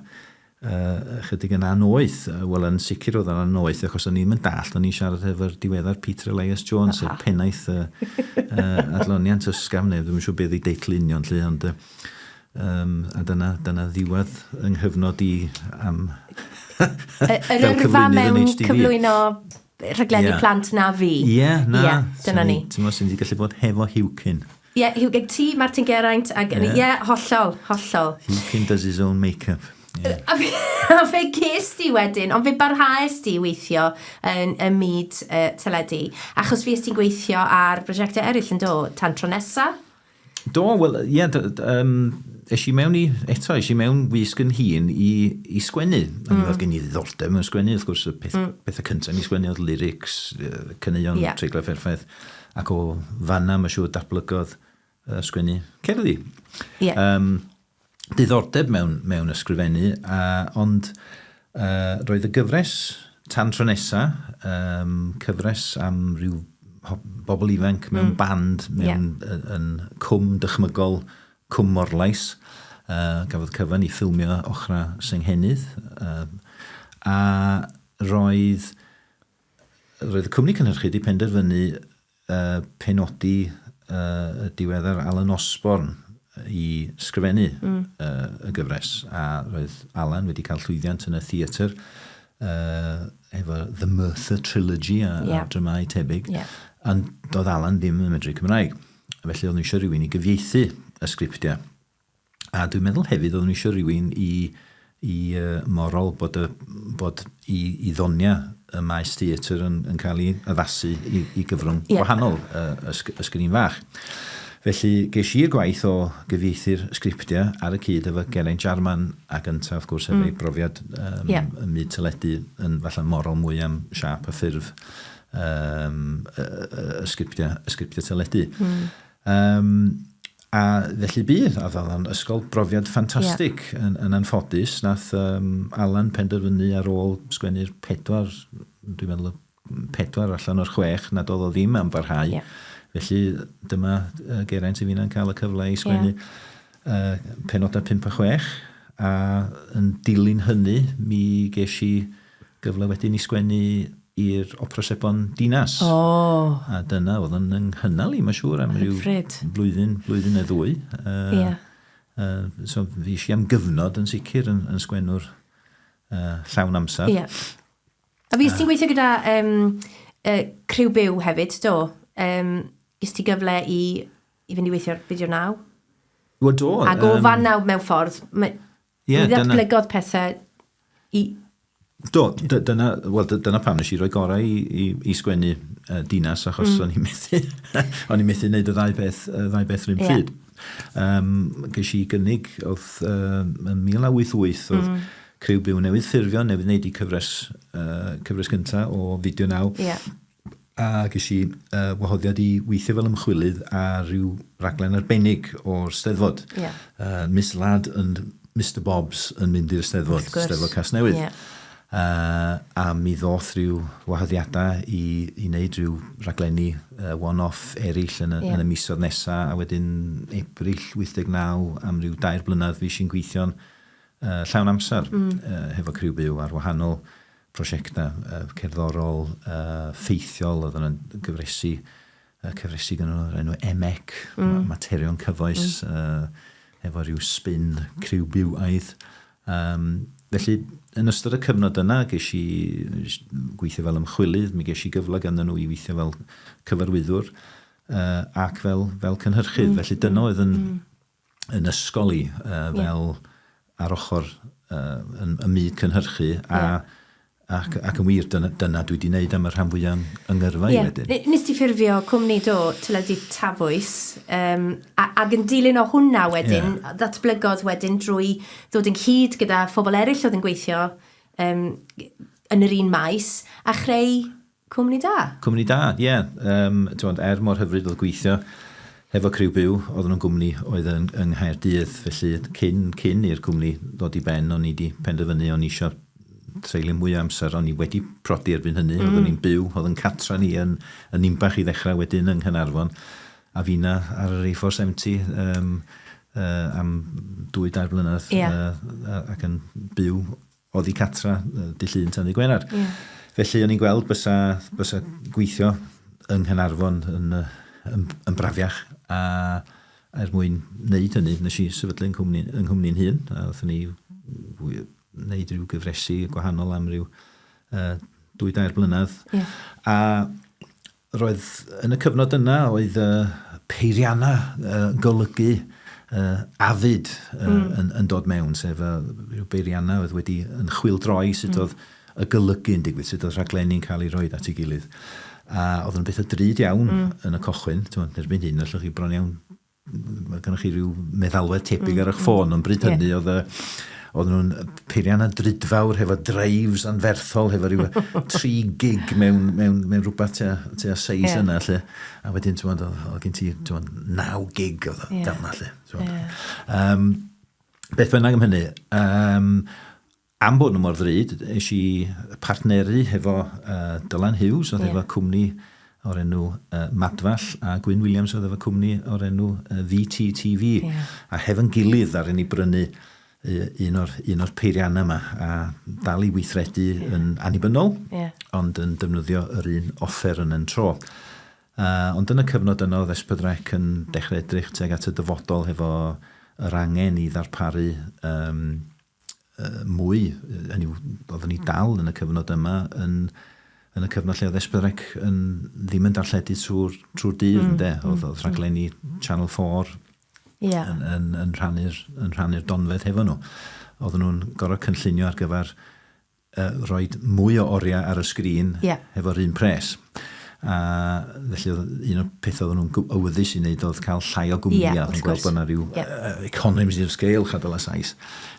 uh, ychydig yn anoeth. Wel, yn sicr oedd yn anoeth, achos o'n i'n mynd dallt, o'n i'n siarad efo'r diweddar Peter Elias Jones, y pennaeth uh, uh, adloniant ysgafn, neu ddim yn siŵr beth ei deitl union, lle, ond uh, um, a dyna, dyna ddiwedd yng nghyfnod i am Yr yrfa mewn cyflwyno rhaglenni yeah. plant na fi. Ie, yeah, na. Yeah, dyna ni. Ti'n meddwl sy'n di gallu bod hefo Hugh Ie, yeah, Hugh, ti, Martin Geraint, ac ie, yeah. yeah, hollol, hollol. Hugh does his own make-up. Yeah. A fe, a fe ges di wedyn, ond fe barhaes di weithio yn y myd teledu, achos fues ti'n gweithio ar brosiectau eraill yn do, tan tro nesa? Do, wel, ie, yeah, um, es i mewn i, eto, es i mewn wisg yn hun i, i sgwennu. Mm. Oedd gen i ddiddordeb mewn sgwennu, wrth gwrs, y peth, pethau cyntaf i sgwennu oedd lyrics, caneuon, yeah. treiglau perffaith, ac o fanna, mae'n siŵr, datblygodd sgwennu cerddi. Yeah. Diddordeb mewn, mewn ysgrifennu, a, ond roedd y gyfres Tan Tro Nesa, cyfres am ryw bobl ifanc mewn band, mewn yeah. yn cwm dychmygol, Cwm Morlais, gafodd cyfan i ffilmio ochra Senghennydd, a roedd, roedd y cwmni cynhyrchu wedi penderfynu penodi y diweddar Alan Osborne i sgrifennu y gyfres, a roedd Alan wedi cael llwyddiant yn y theatr efo The Merthyr Trilogy a, yeah. a dramâu tebyg, yeah. ond doedd Alan ddim yn medru Cymraeg. Felly oedd nhw eisiau rhywun i gyfieithu y sgriptiau. A dwi'n meddwl hefyd oedden nhw eisiau rhywun i, i uh, morol bod, y, bod i, i ddonia y maes theatr yn, yn cael ei addasu i, i gyfrwng yeah. gwahanol, y, y sgrin fach. Felly ges i'r gwaith o gyfieithu'r sgriptiau ar y cyd efo Geraint Jarman ac yntau wrth gwrs efo ei brofiad um, yeah. ym myd teledu yn falle morol mwy am siâp a ffurf um, y, y, y sgriptiau, y sgriptiau teledu. Um, a felly bu, a oedd o'n ysgol brofiad ffantastig yeah. yn, yn anffodus. Nath um, Alan penderfynu ar ôl sgwennu'r pedwar, dwi'n meddwl pedwar allan o'r chwech, nad oedd o ddim am barhau. Yeah. Felly dyma uh, Geraint i finna'n cael y cyfle i sgwennu yeah. penodau 5 a 6, a yn dilyn hynny mi ges i gyfle wedyn i sgwennu i'r Opera Sebon Dinas. O! A dyna oedd yn yng nghynnal i, mae'n siŵr, am ryw blwyddyn, blwyddyn neu ddwy. Ie. So fi eisiau am gyfnod yn sicr yn, yn sgwennwr llawn amser. Ie. A fues ti'n gweithio gyda um, Criw Byw hefyd, do? Um, ges ti gyfle i, i fynd i weithio ar Fideo Naw? Wel, do. Ac o fan'na mewn ffordd, mae, Ie, mi ddatblygodd pethau i... Do, dyna, wel, dyna pam nes i roi gorau i, i, i sgwennu uh, dinas, achos mm. o'n i'n methu, o'n i'n methu wneud y ddau beth, y ddau beth rhywun yeah. pryd. Um, ges i gynnig, oedd uh, yn 1988, oedd mm. Criw Byw newydd ffurfio, newydd wneud i cyfres, uh, cyfres gyntaf o Fideo Naw. Yeah. A ges i uh, wahoddiad i weithio fel ymchwilydd ar ryw raglen arbennig o'r Steddfod. Yeah. Miss Ladd and Mister Bobbs yn mynd i'r Steddfod, Steddfod Casnewydd. Yeah. A mi ddoth rhyw wahoddiadau i, i wneud rhyw raglenni one-off eraill yn y, yeah. yn y misoedd nesaf, a wedyn Ebrill 89 am ryw dair blynedd fi sy'n gweithio'n llawn amser hefo Criw Byw ar wahanol prosiectau cerddorol ffeithiol, oedd yna'n gyfresi, cyfresi gan o'r enw EMEC, materion cyfoes, efo rhyw spin criw bywaidd. Um, felly, yn ystod y cyfnod yna, ges i gweithio fel ymchwilydd, mi ges i gyfle ganddyn nhw i weithio fel cyfarwyddwr uh, ac fel, fel cynhyrchydd. Felly dyna oedd yn, yn ysgol i uh, fel yeah. ar ochr uh, yn, y myd cynhyrchu a, yeah. ac, ac yn wir dyna, dyna dwi wedi wneud am y rhan fwyaf yng ngyrfa i yeah. wedyn. Nes ti ffurfio cwmni do, Teledu Tafwys, um, a, ac yn dilyn o hwnna wedyn, yeah. ddatblygodd wedyn drwy ddod ynghyd gyda phobl eraill oedd yn gweithio um, yn yr un maes a chreu Cwmni da. Cwmni da, ie. Yeah. Um, ond er mor hyfryd oedd gweithio hefo Criw Byw, oedden nhw'n gwmni oedd yn, yng Nghaerdydd, felly cyn, cyn i'r cwmni ddod i ben, o'n i wedi penderfynu o'n i eisiau treulio mwy o amser, o'n i wedi prodi erbyn hynny, mm. oeddwn i'n byw, oedd yn catra ni yn, yn Nimbach i ddechrau wedyn yng Nghaernarfon, a fina ar yr A470 um, am 2-3 blynedd yeah. ac yn byw oddi catra dydd Llun tan ddydd Gwener. Yeah. Felly o'n i'n gweld bysa, bysa gweithio yng Nghaernarfon yn, yn, yn brafiach a er mwyn wneud hynny nes i sefydlu yng nghwmni, yng nghwmni'n hun a wnaethon ni wneud rhyw gyfresi gwahanol am ryw 2-3 blynedd. Yeah. A roedd yn y cyfnod yna oedd peiriannau golygu Avid yn, yn dod mewn, sef rhyw beiriannau oedd wedi yn chwildroi sut oedd y golygu yn digwydd, sut oedd rhaglenni'n cael ei roed at ei gilydd. A oedd yn beth o drud iawn yn y cochwyn, ti'n erbyn hyn, allwch chi bron iawn mae gennych chi rhyw meddalwedd tebyg ar eich ffôn, ond bryd hynny oedd y oedd nhw'n peiriannau drudfawr hefo drives anferthol, hefo rhyw 3 gig mewn, mewn, mewn rhywbeth tua, tua seis yeah. yna, lle. A wedyn, ti'n oedd, oedd gen ti, ti'n 9 gig oedd yeah. fel yna, lle. Yeah. Um, beth bynnag am hynny, um, Am bod nhw mor ddrud, es i partneru hefo uh, Dylan Hughes, oedd yeah. efo cwmni o'r enw uh, Madfall, a Gwyn Williams oedd efo cwmni o'r enw uh, VTTV. Yeah. A hefo'n gilydd ar ni brynu un o'r, un o'r peiriannau yma, a dal i weithredu yeah. yn annibynnol, yeah. ond yn defnyddio yr un offer yn yn tro. Uh, ond yn y cyfnod yno, oedd S4C yn dechrau edrych tuag at y dyfodol hefo yr angen i ddarparu um, mwy, hynny yw, oeddwn ni dal yn y cyfnod yma yn, yn y cyfnod lle oedd S4C yn, ddim yn darlledu trwy'r trwy dydd, ynde? Oedd, oedd rhaglenni Channel 4 yeah. yn, yn, yn rhannu'r yn rhannu'r donfedd hefo nhw. Oedden nhw'n gorfod cynllunio ar gyfer uh, rhoi mwy o oriau ar y sgrin yeah. hefo'r un pres. A felly oedd un o'r pethau oedden nhw'n awyddus i wneud oedd cael llai o gwmnïau. Yeah, oedd gweld bod yna rhyw yeah. economies of scale chadel a sais.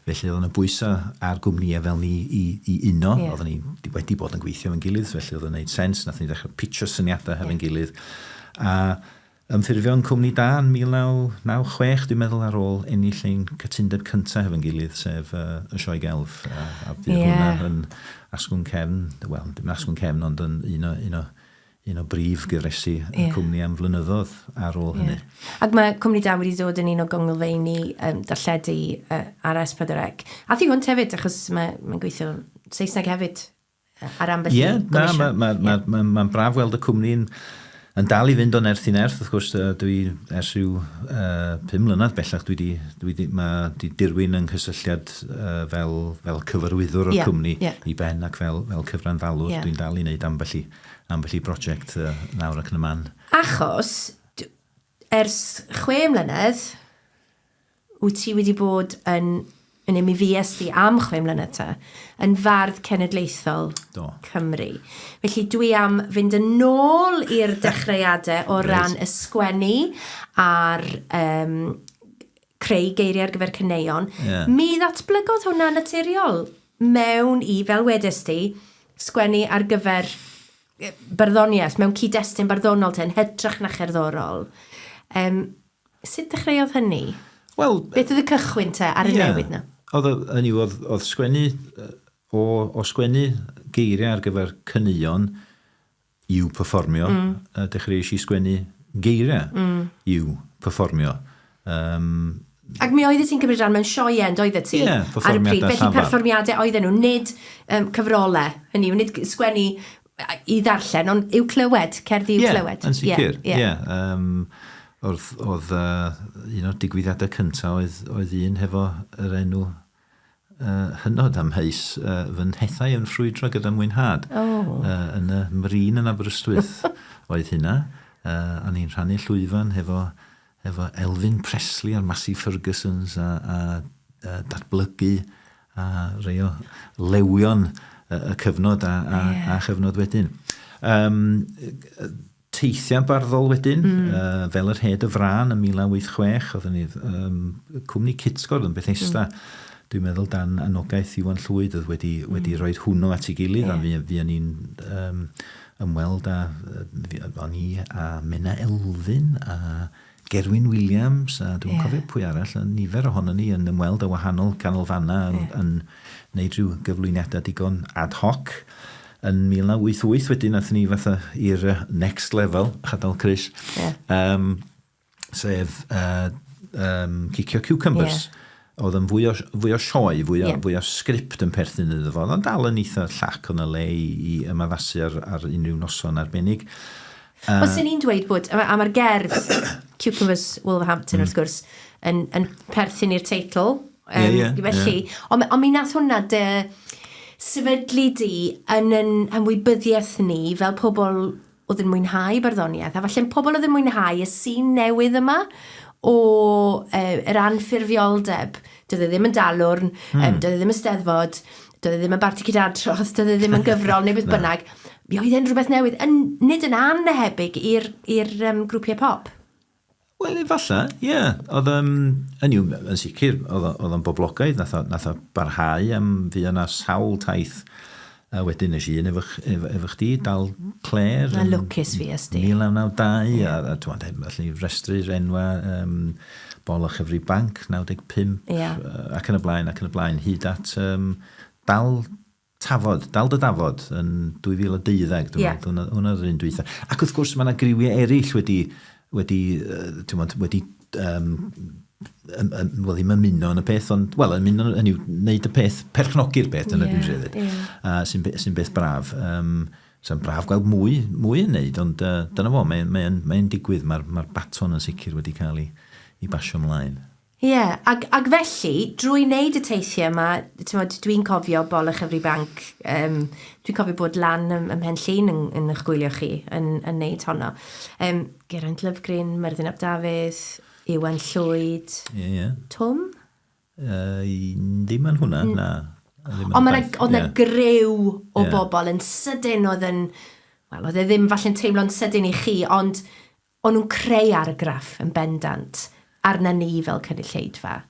Felly oedd yna bwysau ar gwmnïau fel ni i, i uno. Yeah. Oedden ni wedi bod yn gweithio efo'n gilydd, felly oedd yn gwneud sens. Nath ni ddechrau pitio syniadau hefo'n yeah. gilydd. A Ymffurfio'n cwmni da yn 1996, dwi'n meddwl, ar ôl ennill ein cytundeb cyntaf hefo'n gilydd, sef uh, y Sioe Gelf. A, a fydd yeah. hwnna yn asgwrn cefn, wel, dim yn asgwrn cefn, ond yn un o, un o, un o brif gyfresi y yeah. cwmni am flynyddoedd ar ôl hynny. Yeah. Ac mae Cwmni Da wedi dod yn un o gonglfeini um, darlledu uh, ar S4C. A thi hwnt hefyd, achos mae'n mae gweithio Saesneg hefyd ar ambell i Ie, na, mae'n ma, ma, ma, ma braf weld y cwmni'n yn dal i fynd o nerth i nerth, wrth gwrs, dwi ers rhyw uh, 5 mlynedd bellach, dwi di, dwi di, mae di dirwyn yng nghysylltiad uh, fel, fel cyfarwyddwr o'r yeah, cwmni yeah. i ben ac fel, fel cyfranddalwr, yeah. dwi'n dal i wneud ambell i, ambell i brosiect uh, nawr ac yn y man. Achos, ers 6 mlynedd, Wyt ti wedi bod yn, yn mi fues di am 6 mlynedd te, yn fardd cenedlaethol Do. Cymru. Felly dwi am fynd yn ôl i'r dechreuadau o ran y sgwennu a'r um, creu geiriau ar gyfer caneuon. Yeah. Mi ddatblygodd hwnna naturiol mewn i, fel wedes di, sgwennu ar gyfer barddoniaeth, mewn cyd-destun barddonol te, yn hytrach na cherddorol. Um, Sut ddechreuodd hynny? Wel... Beth oedd y cychwyn te ar y yeah, newid na? Oedd, hynny oedd, oedd sgwennu, o, o sgwennu geiriau ar gyfer caneuon i'w perfformio, mm. dechreuais i sgwennu geiriau mm. i'w perfformio. Um, Ac mi oeddet ti'n cymryd rhan mewn sioeau, yn doeddet ti? Ie, yeah, perfformiadau Felly perfformiadau oedden nhw, nid um, cyfrolau, hynny yw, nid sgwennu i ddarllen, ond i'w clywed, cerddi i'w yeah, clywed. Yn sicr, ie. Yeah, yeah. Um, oedd, oedd uh, un o'r digwyddiadau cyntaf oedd, oedd un hefo yr enw uh, hynod amheus uh, fy nhethau yn ffrwydro gyda mwynhad. Oh. Uh, yn y Mrin yn Aberystwyth oedd hynna. Uh, a ni'n rhannu llwyfan hefo, hefo Elfyn Presley a'r Massey Fergusons a, a, a datblygu a rei o lewion y, y cyfnod a, a, yeah. a chyfnod wedyn. Um, teithiau barddol wedyn, mm. uh, fel yr Hed y Frân yn 1986, oedden ni um, cwmni Cytgord yn Bethesda, mm. dwi'n meddwl dan anogaeth Iwan Llwyd oedd wedi, mm. wedi rhoi hwnnw at ei gilydd, yeah. a fi, fi o'n i'n um, ymweld â, o'n i a Menna Elfyn a Gerwyn Wiliams a dwi'n yeah. cofio pwy arall, a nifer ohono ni yn ymweld â wahanol ganolfannau yn, yeah. yn wneud rhyw gyflwyniadau digon ad hoc. Yn 1988 wedyn nath ni fatha i'r next level, chadal Chris, yeah. um, sef uh, um, Cicio Cucumbers. Yeah. Oedd yn fwy o, fwy o sioe, fwy o, Ie. fwy o sgript yn perthyn iddo fo. Oedd o'n dal yn eitha llac o'n y le i, i ymaddasu ar, ar unrhyw noson arbennig. Wel, sy'n ni'n dweud bod, a mae'r gerdd Cucumbers Wolverhampton, wrth gwrs, yn, yn perthyn i'r teitl. Ie, ie, Felly, ie. ond on mi nath hwnna dy sefydlu di yn yn ymwybyddiaeth ni fel pobl oedd yn mwynhau barddoniaeth, a falle pobl oedd yn mwynhau y sîn newydd yma o yr anffurfioldeb. Doedd e ddim yn dalwrn, doedd e ddim yn steddfod, doedd e ddim yn barti cydadrodd, doedd e ddim yn gyfrol neu beth bynnag. Mi oedd e'n rhywbeth newydd, yn, nid yn annhebyg i'r i'r um, grwpiau pop. Wel, efallai, ie. Yeah. Oedd, um, yn yw, yn sicr, oedd o'n boblogaidd, nath o, nath o barhau am fi yna sawl taith. A wedyn nes i un efo, efo, efo chdi, dal Claire. Na lwcus fi ysdi. 1992, yeah. a, a ti'n meddwl, allan ni restru'r enwa, um, Bol a Chyfri Banc, 95, yeah. ac yn y blaen, ac yn y blaen, hyd at um, dal Tafod, Dal dy Dafod yn 2012, dwi'n yeah. meddwl, hwnna oedd yr un dwytha. Ac wrth gwrs mae yna griwiau eraill wedi, wedi, ti'n meddwl, wedi, um, wel ddim ymuno yn y peth, ond, wel, ymuno yn yw, wneud y peth, perchnogi'r peth, dyna yeah, dwi'n siarad dweud, yeah. uh, sy'n sy beth braf. Um, Sa'n braf gweld mwy, mwy yn neud, ond uh, dyna fo, mae'n mae mae digwydd, mae'r mae baton yn sicr wedi cael ei, ei basio ymlaen. Ie, ag, ag felly, drwy wneud y teithiau yma, t'mod, dwi'n cofio bol y Chyfri Banc, um, dwi'n cofio bod lan ym, ym Mhen Llŷn yn, yn eich gwylio chi yn, yn neud honno. Um, Geraint Lovgreen, Myrddin ap Dafydd, Iwan Llwyd, Ie, yeah, ie. Yeah. Twm? Uh, ddim yn hwnna, na. Ond mae oedd na griw o yeah. bobl yn sydyn oedd yn, wel, oedd e ddim falle'n teimlo'n sydyn i chi, ond O'n nhw'n creu argraff yn bendant arna ni fel cynulleidfa.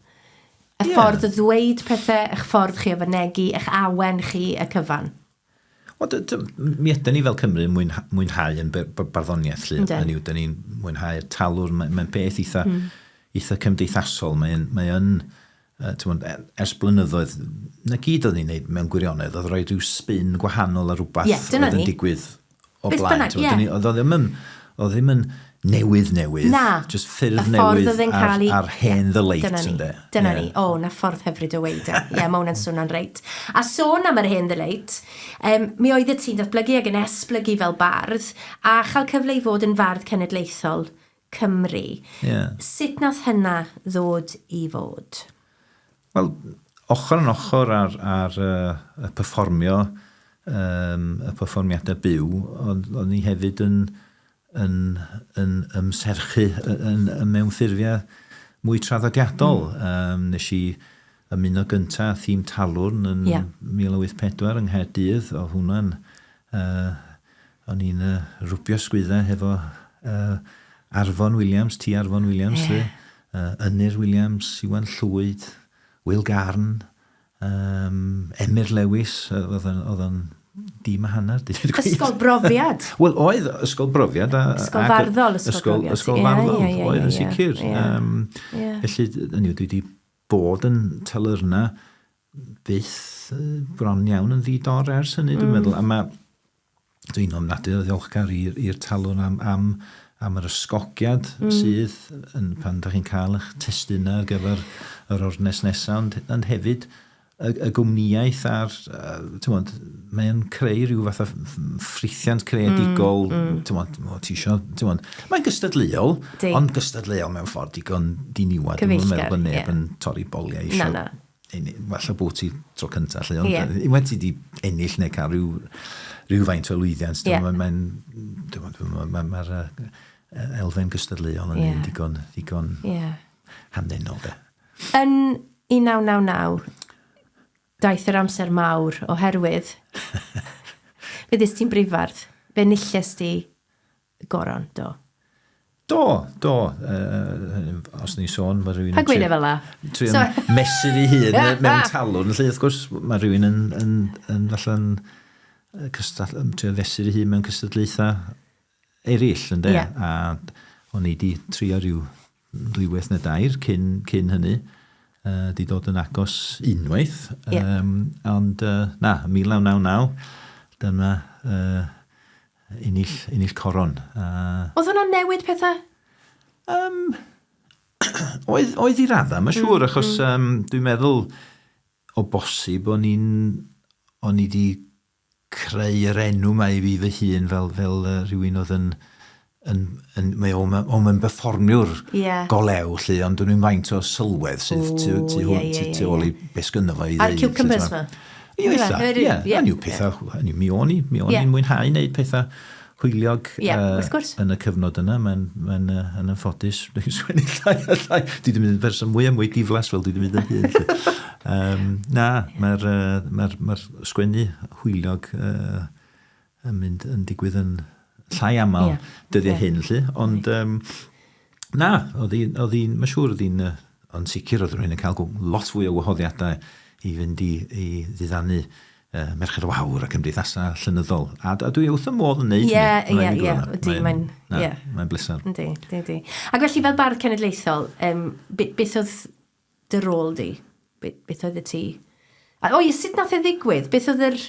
Y yeah. ffordd o ddweud pethau, eich ffordd chi o fynegi, eich awen chi, y cyfan. Wel, mi ydyn ni fel Cymru yn mwynhau yn barddoniaeth, lly. Hynny yw, dyn ni'n mwynhau'r talwr, mae'n mae beth eitha, eitha cymdeithasol, mae'n mae yn, uh, bod, e, ers blynyddoedd, na gyd oedd ni'n neud mewn gwirionedd, oedd rhoi rhyw spin gwahanol ar rhywbeth yeah, oedd yn digwydd o Beth blaen. bynnag, ie. Oedd o ddim yn, oedd ddim yn newydd newydd. Na. Just ffyrdd Y ffordd newydd oedd e'n ar, cael ei... ar hen ddyleit, Dyna ni, ynde. dyna Ie. ni. O, na ffordd hyfryd o weud e. Ie, mae hwnna'n swnio'n reit. A sôn am yr hen ddyleit, um, mi oeddet ti'n datblygu ac yn esblygu fel bardd, a chael cyfle i fod yn fardd cenedlaethol Cymru. Ie. Sut nath hynna ddod i fod? Wel, ochr yn ochr â'r ar, uh, y perfformio, um, y perfformiadau byw, ond o'n i hefyd yn, yn, yn ymserchu yn, yn, mewn ffurfiau mwy traddodiadol. Um, nes i ymuno gyntaf â thîm Talwrn yn yeah. 1984 yng Nghaerdydd. Oedd hwnna'n... Uh, o'n i'n uh, rwbio sgwyddau hefo uh, Arfon Williams, T Arfon Williams, yeah. Ynyr Williams, Iwan Llwyd, Will Garn, um, Emyr Lewis, oedd o'n dim a hanner, dweud y gwir. Ysgol brofiad. Wel, oedd ysgol brofiad. A, ysgol farddol, ysgol, ysgol brofiad. Ysgol farddol, yeah, yeah, yeah, oedd yn sicr. Yeah. Um, yeah. Felly, hynny dwi wedi bod yn telyrna byth bron iawn yn ddi-dor ers hynny, dwi'n meddwl. A mae, dwi'n ofnadwy o ddiolchgar i'r talwrn am, am, am yr ysgogiad mm. sydd yn, pan da chi'n cael eich testunau ar gyfer yr ornes nesaf, ond, ond hefyd y, y gwmnïaeth a'r, uh, mae'n creu rhyw fath o ffrithiant creadigol, mm, mm. ti isio, mae'n gystadleuol, ond gystadleuol mewn ffordd digon diniwad. Cyfeillgar, Dwi'n meddwl bod neb yeah. yn torri boliau eisiau. Na, na falle bod ti tro cyntaf, lle, ond yeah. unwaith ti di ennill neu cael rhyw, rhywfaint o lwyddiant, Ie. yeah. mae'n, mae'n, mae'n, mae'r elfen gystadleuol yn Ie. un digon, digon yeah. hamddenol, de. Yn 1999, daeth yr amser mawr oherwydd fe ddys ti'n brifardd, fe nilles di goron, do. Do, do. Uh, os ni'n sôn, mae rhywun... Pa gweud e fel la? Trio so... mesur ei hun mewn talwrn. Felly, wrth gwrs, mae rhywun yn, yn, yn, falle'n cystadl, yn trio fesur ei hun mewn cystadlaethau eraill, ynddo? Yeah. A o'n i di trio rhyw ddwywaith neu dair cyn, cyn hynny. Uh, di dod yn agos unwaith. Yeah. Um, ond, uh, na, 1999, dyma uh, ennill, ennill coron. Uh, Oedd hwnna'n newid pethau? Um, oedd, oedd i raddau, mae'n siŵr, mm, achos mm. Um, dwi'n meddwl o bosib o'n i'n o'n i di creu yr enw ma i fi fy hun fel, fel uh, rhywun oedd yn, yn, yn mae o'n o, mae'n berfformiwr yeah. golew, lly, ond dwi'n faint o sylwedd sydd tu, tu, Ww, hwn, ie, tu, ie, tu ie, ôl ie. i beth sgynno fo i A'r ddeud. cucumbers ma. Ie, ella, Ie, ie. ie. Hynny yw pethau, hynny yw, mi o'n i, mi o'n Ie. i'n mwynhau wneud pethau hwyliog yeah, wrth gwrs. yn y cyfnod yna. Mae'n mae yn anffodus, dwi'n sgwennu llai a llai. Dwi wedi mynd yn person mwy a mwy diflas fel dwi wedi mynd yn hŷn. Um, na, mae'r uh, mae mae sgwennu hwyliog uh, yn mynd yn digwydd yn llai aml yeah. dyddiau yeah. hyn, lly. Ond um, na, oedd hi'n, oedd hi'n, mae'n siŵr oedd hi'n, ond sicr oedd rhywun yn cael lot fwy o wahoddiadau i fynd i, i ddiddanu uh, Merched y Wawr a cymdeithasau llenyddol. A, a dwi wrth y modd yn neud hynny. Ie, ie, ie. Ydy, mae'n... Ie. Mae'n bleser. Ydy, ydy, ydy. Ac felly fel bardd cenedlaethol, um, beth oedd dy rôl di? Beth oedd y ti? A, o ie, sut nath e ddigwydd? Beth oedd yr...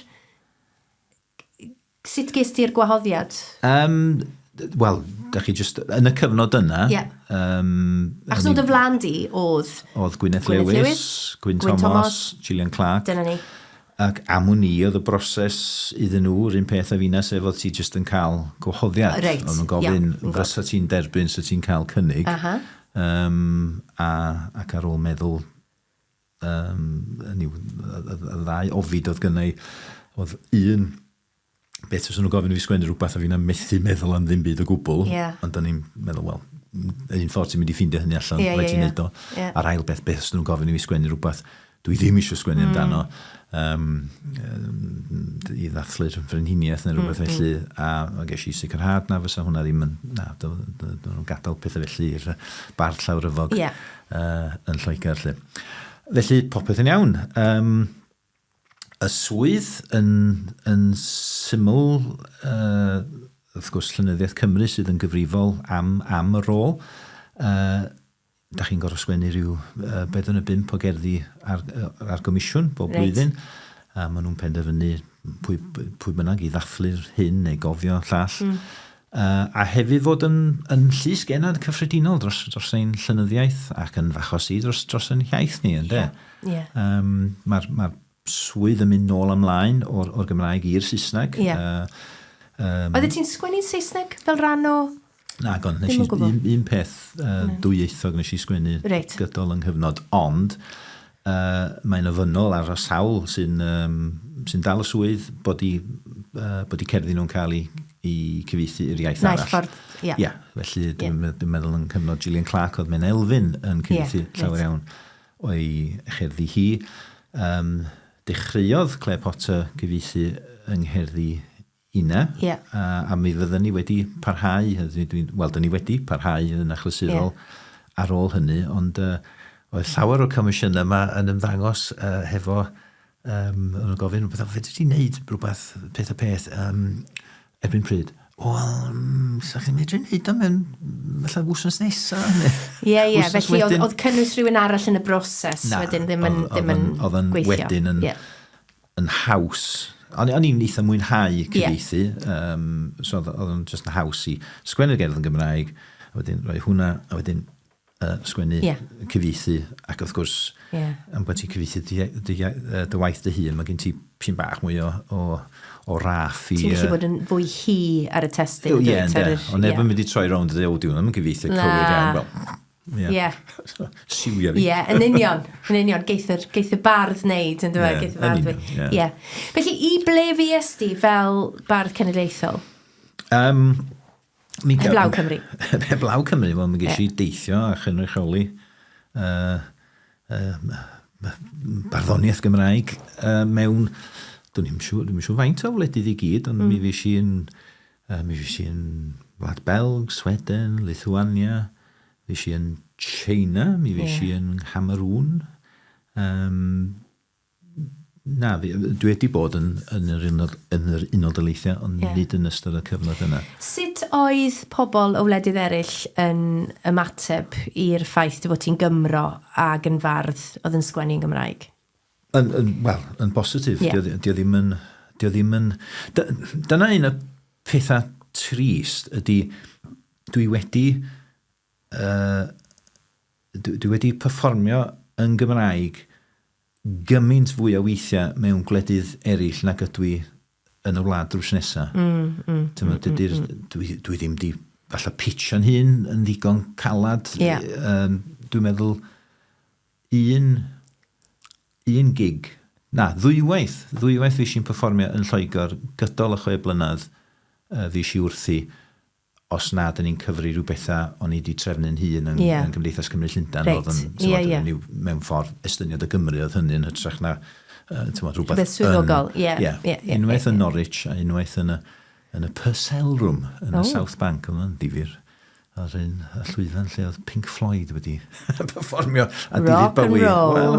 Sut ges ti'r gwahoddiad? Um, Wel, da chi just, yn y cyfnod yna... Yeah. Um, Achos o dy flan di oedd... Oedd Gwyneth, Gwyneth Lewis, Lewis, Gwyn, Gwyn Thomas, Thomas, Gillian Clark. Dyna ni. Ac am wn i, oedd y broses iddyn nhw, yr un peth a finna, sef oedd ti just yn cael gwahoddiad. Reit. Oedd nhw'n gofyn, yeah, fysa ti'n derbyn, sa ti'n cael cynnig. Uh -huh. Um, a, ac ar ôl meddwl um, hynny yw, y, y ddau ofid oedd gynna i, oedd un, beth os nhw'n gofyn i fi sgwennu rhywbeth a fi'n methu meddwl am ddim byd o gwbl, yeah. ond o'n i'n meddwl, wel, un ffordd ti'n mynd i ffeindio hynny allan, yeah, rhaid ti'n yeah, neud o. Yeah. A'r ail beth, beth os nhw'n gofyn i fi sgwennu rhywbeth dwi ddim eisiau sgwennu amdano, um, i ddathlu'r frenhiniaeth neu rhywbeth felly, a, a ges i sicrhad na fysa hwnna ddim yn, na, dyn nhw'n gadael pethau felly i'r bardd llawryfog yeah. uh, yn Lloegr. Lle. Felly, popeth yn iawn. Um, y swydd yn, yn syml, uh, wrth gwrs, Llenyddiaeth Cymru sydd yn gyfrifol am, am y rôl. Uh, da chi'n gorfod sgwennu rhyw uh, bedwar neu bump o gerddi ar, ar gomisiwn bob Reit. blwyddyn. A maen nhw'n penderfynu pwy, pwy bynnag i ddathlu'r hyn neu gofio llall. Uh, a hefyd fod yn, yn llys genad cyffredinol dros, dros ein llenyddiaeth ac yn fachos i dros, dros ein hiaith ni, ynde? Ie. Yeah. Um, Mae'r ma swydd yn mynd nôl ymlaen o'r, or Gymraeg i'r Saesneg. Ie. Uh, Oeddet ti'n sgwennu'n Saesneg fel rhan o... Na, gon, nes Ddim i yn gwbod. un, un peth uh, dwyieithog nes i sgwennu Reit. gydol yng nghyfnod, ond uh, mae'n ofynnol ar y sawl sy'n um, sy dal y swydd bod i, uh, bod i cerddi nhw'n cael ei, i cyfieithu i'r iaith Naill arall. ffordd, ie. Ie, felly dwi'n yeah. dwi meddwl yn cyfnod Gillian Clark oedd Menna Elfyn yn cyfieithu Ie, llawer reit. iawn o'i cherddi hi. Um, dechreuodd Claire Potter gyfieithu yng ngherddi Ina. Ie. A, a mi fydden ni wedi parhau, dwi, dwi, wel, dyn ni wedi parhau yn achlysurol Ie. ar ôl hynny, ond uh, oedd llawer o'r comisiynau yma yn ymddangos uh, hefo, um, o'n nhw'n gofyn, rhywbeth, fedri ti wneud rhywbeth, peth a peth, um, erbyn pryd? Wel, mm, sa chi'n medru wneud o mewn, falle wsos nesa? neu Ie, ie, wsos felly oedd, wedyn?" oedd cynnwys rhywun arall yn y broses Na, wedyn ddim yn, oedd- ddim yn oedd yn- oedd yn gweithio. wedyn yn- Ie. yn haws. O'n o'n i'n eitha mwynhau cyfieithu, yeah. um, so oedd oedd o'n just yn haws i sgwennu'r gerdd yn Gymraeg, a wedyn rhoi hwnna, a wedyn uh, sgwennu Ie. cyfieithu, ac wrth gwrs, Ie. am bod ti'n cyfieithu dy, dy, dy, dy waith dy hun, mae gen ti pyn bach mwy o, o, o raff i... Ti'n gallu yy, bod yn fwy hi ar y testun. O, yndwyt, Ie, ar ynde. yr- Ond neb ie. yn mynd i troi rownd a dweud, o, diwn, yn cyfieithu Na. cywir iawn. Wel, ie. Ie. Siwio fi. Ie, yn union, yn union. Geith yr, geith y bardd wneud, yn dweud, Ie, geith y bardd yn union, wneud. ie. Ie. Felly, i ble fues di fel bardd cenedlaethol? Um, mi Heblaw Cymru. Heblaw Cymru, wel, mi ges i deithio a chynrychioli uh, uh, barddoniaeth Gymraeg uh, mewn, dwi'n i'm siŵr, dwi'm yn siŵr faint o wledydd i gyd, ond mm. mi fues i yn, uh, mi fues i yn Wlad Belg, Sweden, Lithuania, fues i yn China, mi fues Ie. i yn Cameroon. Um, na, fi, dwi wedi bod yn, yn, yr, unol, yn yr Unol Daleithiau, ond Ie. yeah. nid yn ystod y cyfnod yna. Sut oedd pobl o wledydd eraill yn ymateb i'r ffaith dy fod ti'n Gymro ag yn fardd oedd yn sgwennu yn Gymraeg? Yn, yn, Wel, yn bositif. Ie. Yeah. Dio, dio ddim yn... Dio ddim yn... Dyna un o'r pethau trist ydy dwi wedi... Uh, dwi, dwi wedi perfformio yn Gymraeg gymaint fwy o weithiau mewn gwledydd eraill nag ydw i yn y wlad drws nesa. Mm, dydy'r, dwi, dwi ddim di falle pitio'n hun yn ddigon calad. Ie. Um, dwi'n meddwl un, un gig, na, ddwywaith, ddwywaith fi sy'n perfformio yn Lloegr gydol y 6 blynedd. fues i wrthi, os na 'dyn ni'n cyfri rhyw bethau o'n i 'di trefnu'n hun yn, yeah. yn Gymdeithas Cymru Llundain, oedd yn, yeah, yeah. Yw, mewn ffordd estyniad o Gymru oedd hynny yn hytrach na tymod, rhywbeth Rhywbeth swyddogol, ie. Yeah, yeah, yeah, unwaith yn Norwich a unwaith yn y, yn y Purcell Room yn y South Bank, oedd yn ddifyr. Ar un y llwyfan lle oedd Pink Floyd wedi perfformio a David Bowie. Rock and roll. Well,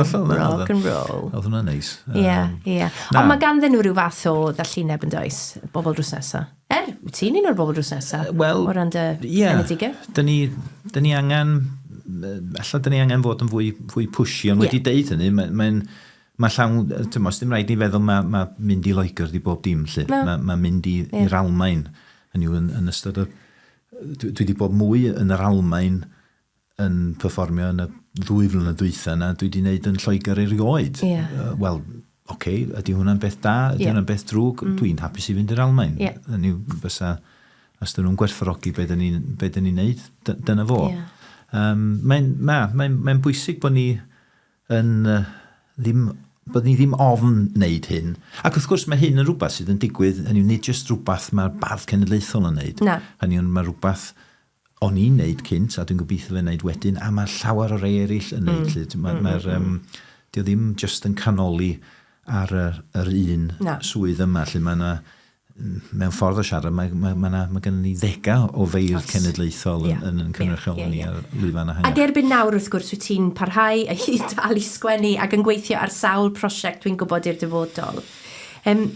Rock and roll. Oedd hwnna'n neis. Ie, ie. Ond mae ganddyn nhw rhyw fath o ddallineb yn does, bobl drws nesaf. Er, wyt ti'n un o'r bobl drws nesaf? Wel, o ran dy yeah, enedigaeth? Dyn ni, dyn ni angen, alla dyn ni angen fod yn fwy, fwy pushy, ond yeah. wedi deud hynny, mae'n mae, mae llawn, ti'n modd, dim rhaid ni feddwl mae, mae mynd i Loegr di bob dim, lle. No. Mae, mae mynd i, yeah. i'r Almain, hynny yw, yn, yn ystod y... Dwi, dwi wedi bod mwy yn yr Almain yn perfformio yn y ddwy flynedd dwytha na dwi wedi wneud yn Lloegr erioed. Yeah. Wel, oce, okay, ydy hwnna'n beth da, ydy yeah. hwnna'n beth drwg, dwi'n hapus i fynd i'r Almain. Yeah. Hynny yw, fysa, os dyn nhw'n gwerthfawrogi be dyn ni'n ni wneud, dyna fo. Yeah. Mae'n ma, mae, mae bwysig bod ni yn uh, ddim bod ni ddim ofn wneud hyn. Ac wrth gwrs mae hyn yn rhywbeth sydd yn digwydd, hynny yw, nid jyst rhywbeth mae'r bardd cenedlaethol yn wneud. Na. Hynny yw, mae rhywbeth o'n i'n neud cynt, a dwi'n gobeithio fe'n neud wedyn, a mae llawer o rei eraill yn neud. Mm. Mae'r, mm, mm, dio ddim jyst yn canoli ar yr, yr un Na. swydd yma, lle mae yna, mewn ffordd o siarad, mae, mae, mae, mae, mae gennym ni ddegau o feirdd cenedlaethol yn, yeah. yn, yn cynrychioli yeah, yeah, yeah. ar lwyfan ehangach. Ac erbyn nawr, wrth gwrs, wyt ti'n parhau i dal i sgwennu ac yn gweithio ar sawl prosiect dwi'n gwybod i'r dyfodol. Um,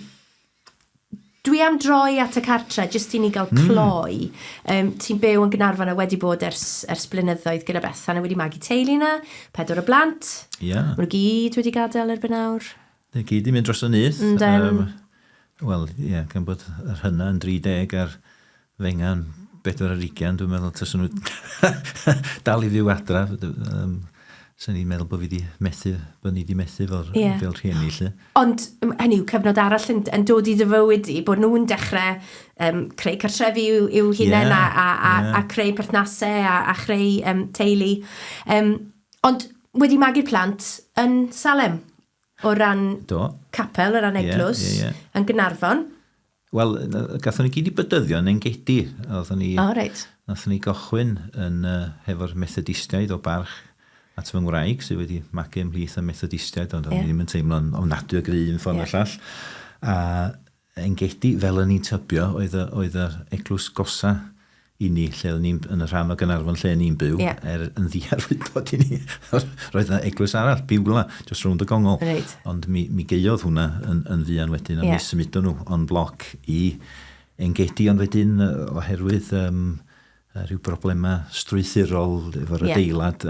Dwi am droi at y cartre, jyst i ni gael cloi. Mm. Ti'n byw yn Gaernarfon a wedi bod ers, ers blynyddoedd gyda Bethan a wedi magu teulu yna, pedwar o blant. Ie. Yeah. Maen nhw gyd wedi gadael erbyn nawr. Nhw gyd i mynd dros y nyth. Ynden. Um, Wel, ie, yeah, gan bod yr hynna yn 30 a'r fenga'n 24, dwi'n meddwl taswn nhw dal i fyw adra. Um, Swn i'n meddwl bod fi wedi methu, bod ni wedi methu fel, yeah. fel rhieni, lle. Ond, hynny yw, cyfnod arall yn, yn dod i dy fywyd i, bod nhw'n dechrau um, creu cartrefi i'w, i'w hunain yeah, a, a, a, yeah. a creu perthnasau a, a chreu um, teulu. Um, ond wedi magu'r plant yn Salem, o ran Do. capel, o ran eglwys, yeah, yeah, yeah. yn Gaernarfon. Wel, gathon ni gyd i bydyddio yn Engedi. Oedden ni... O, reit. Nathon ni gochwyn yn, uh, hefo'r Methodistiaid o barch at fy ngwraig sydd wedi magu ymhlith y Methodistiaid, ond yeah. o'n i ddim yn teimlo'n ofnadwy o gry un ffordd yeah. llall. A Engedi, fel o'n i'n tybio, oedd, oedd yr eglwys gosa i ni, lle oedden ni'n, yn y rhan o Gaernarfon lle ni'n byw, yeah. er yn ddiarwybod i ni, roedd yna eglwys arall, Biwla, jyst rownd y gongol. Right. Ond mi, mi gaeodd hwnna yn, yn fuan wedyn, a yeah. mi symudon nhw on bloc i Engedi, ond wedyn oherwydd um, rhyw broblemau strwythurol efo'r yeah. adeilad,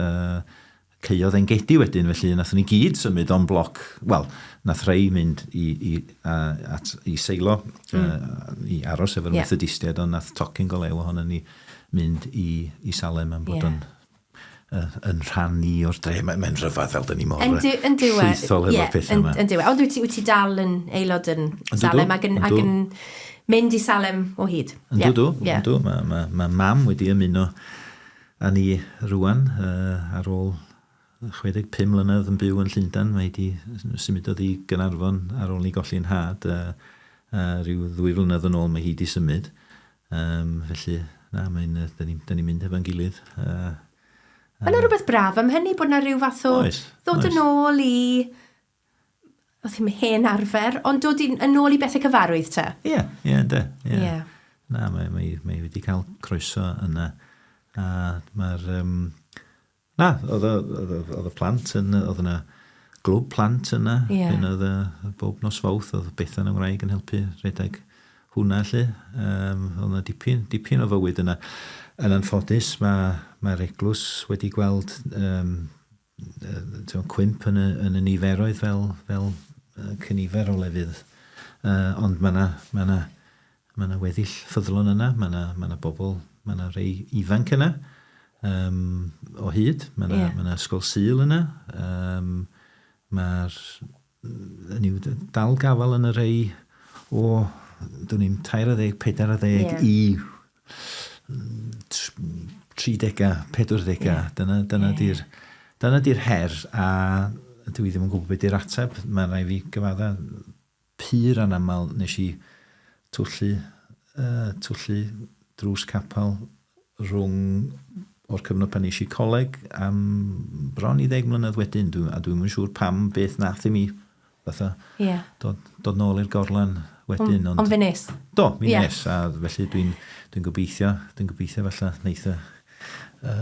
caeodd Engedi wedyn, felly nathon ni gyd symud on bloc, wel, nath rhai mynd i, i, uh, at, i Seilo, i aros efo'r Ie. Methodistiaid, ond nath tocyn go lew ohonon ni mynd i, i Salem am bod Ie. yn, uh, yn rhan ni o'r dre. Mae'n mae rhyfedd fel dyn ni mor Yn yn dyw e. llwythol Ie, efo'r pethau yn- yma. Yn dyw e. Ond wyt ti, wyt ti dal yn aelod yn Yndw, Salem ac yn, ac yndw. yn mynd i Salem o hyd. Yndw, Ie, dw, ie. yndw. Mae ma, ma mam wedi ymuno â ni rwan, uh, ar ôl 65 mlynedd yn byw yn Llundain, mae wedi symudodd i Gaernarfon ar ôl ni golli'n nhad, a, a rhyw ddwy flynedd yn ôl mae hi wedi symud. Um, felly, na, mae'n, dyn ni'n ni mynd efo'n gilydd. Mae yna rhywbeth braf am hynny, bod yna rhyw fath o Oes, ddod oes. yn ôl i, oedd ddim hen arfer, ond dod yn ôl i bethau cyfarwydd te. Ie, ie, ynde. Ie. Ie. Na, mae, mae, mae wedi cael croeso yna. A mae'r... Um, na, oedd y, oedd y plant yn... Oedd yna glwb plant yna. Ie. Pan oedd y, bob nos Fawrth, oedd Bethan yn wraig yn helpu rhedeg hwnna, lle. Oedd yna dipyn, dipyn o fywyd yna. Yn anffodus, mae'r mae eglwys wedi gweld um, cwymp yn y, yn y niferoedd fel, fel cynifer o lefydd. Ond mae yna ma na, ma na weddill ffyddlon yna, mae yna ma na bobl, mae yna rei ifanc yna um, o hyd. Mae yna Ie. ma na ysgol Sul yna. Um, Mae'r hynny yw, dal gafel yn y rei o, dwn i'm, 13, 40 Ie. i 30, 40. Ie. Dyna, dyna Ie. di'r dyna di'r her, a dwi ddim yn gwybod beth di'r ateb. Mae'n rhaid fi gyfadda pur anaml nes i twllu twllu drws capel rhwng o'r cyfnod pan nes i coleg am bron i ddeg mlynedd wedyn, dwi, a dwi'm yn siŵr pam beth nath i mi fatha yeah. dod, dod nôl i'r gorlan wedyn. Ond, ond fe nes. Do, mi yeah. nes, a felly dwi'n dwi gobeithio, dwi'n gobeithio falle wneith y, y,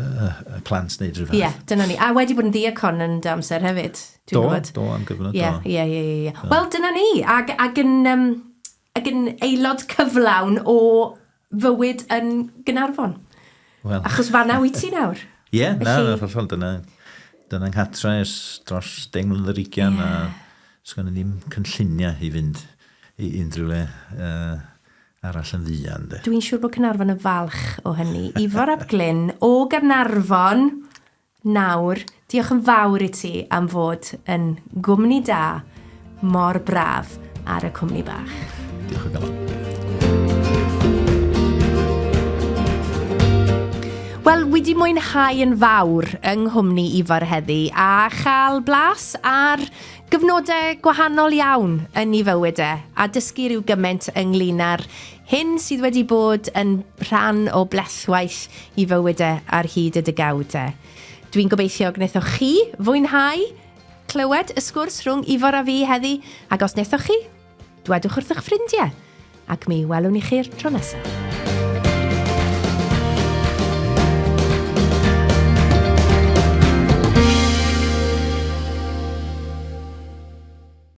y plant wneud rhywbeth. Ie, yeah, dyna ni. A wedi bod yn ddiacon yn dy amser hefyd, dwi'n gwybod. Do, do, am gyfnod, do. Ie, ie, ie, ie. Wel, dyna ni, ag, ag yn, um, ag yn aelod cyflawn o fywyd yn Gaernarfon. Wel. Achos fanna wyt ti nawr. Ie, yeah, na, na, hollol, dyna, dyna nghatra ers dros 10 mlynedd ar ugian, yeah. a sgwn i ddim cynlluniau i fynd i unrhyw le uh, arall yn fuan. De. Dwi'n siŵr bod Caernarfon yn falch o hynny. Ifor ap Glyn o Gaernarfon nawr, diolch yn fawr i ti am fod yn gwmni da mor braf ar y cwmni bach. Diolch o galon. Wel, wedi mwynhau yn fawr yng nghwmni Ifor heddi a chael blas ar gyfnodau gwahanol iawn yn ei fywyd e a dysgu rhyw gymaint ynglyn â'r hyn sydd wedi bod yn rhan o blethwaith i fywyd e ar hyd y degawdau. Dwi'n gobeithio gwnaethoch chi fwynhau clywed y sgwrs rhwng Ifor a fi heddi, ac os wnaethoch chi, dwedwch wrth eich ffrindiau, ac mi welwn i chi'r tro nesaf.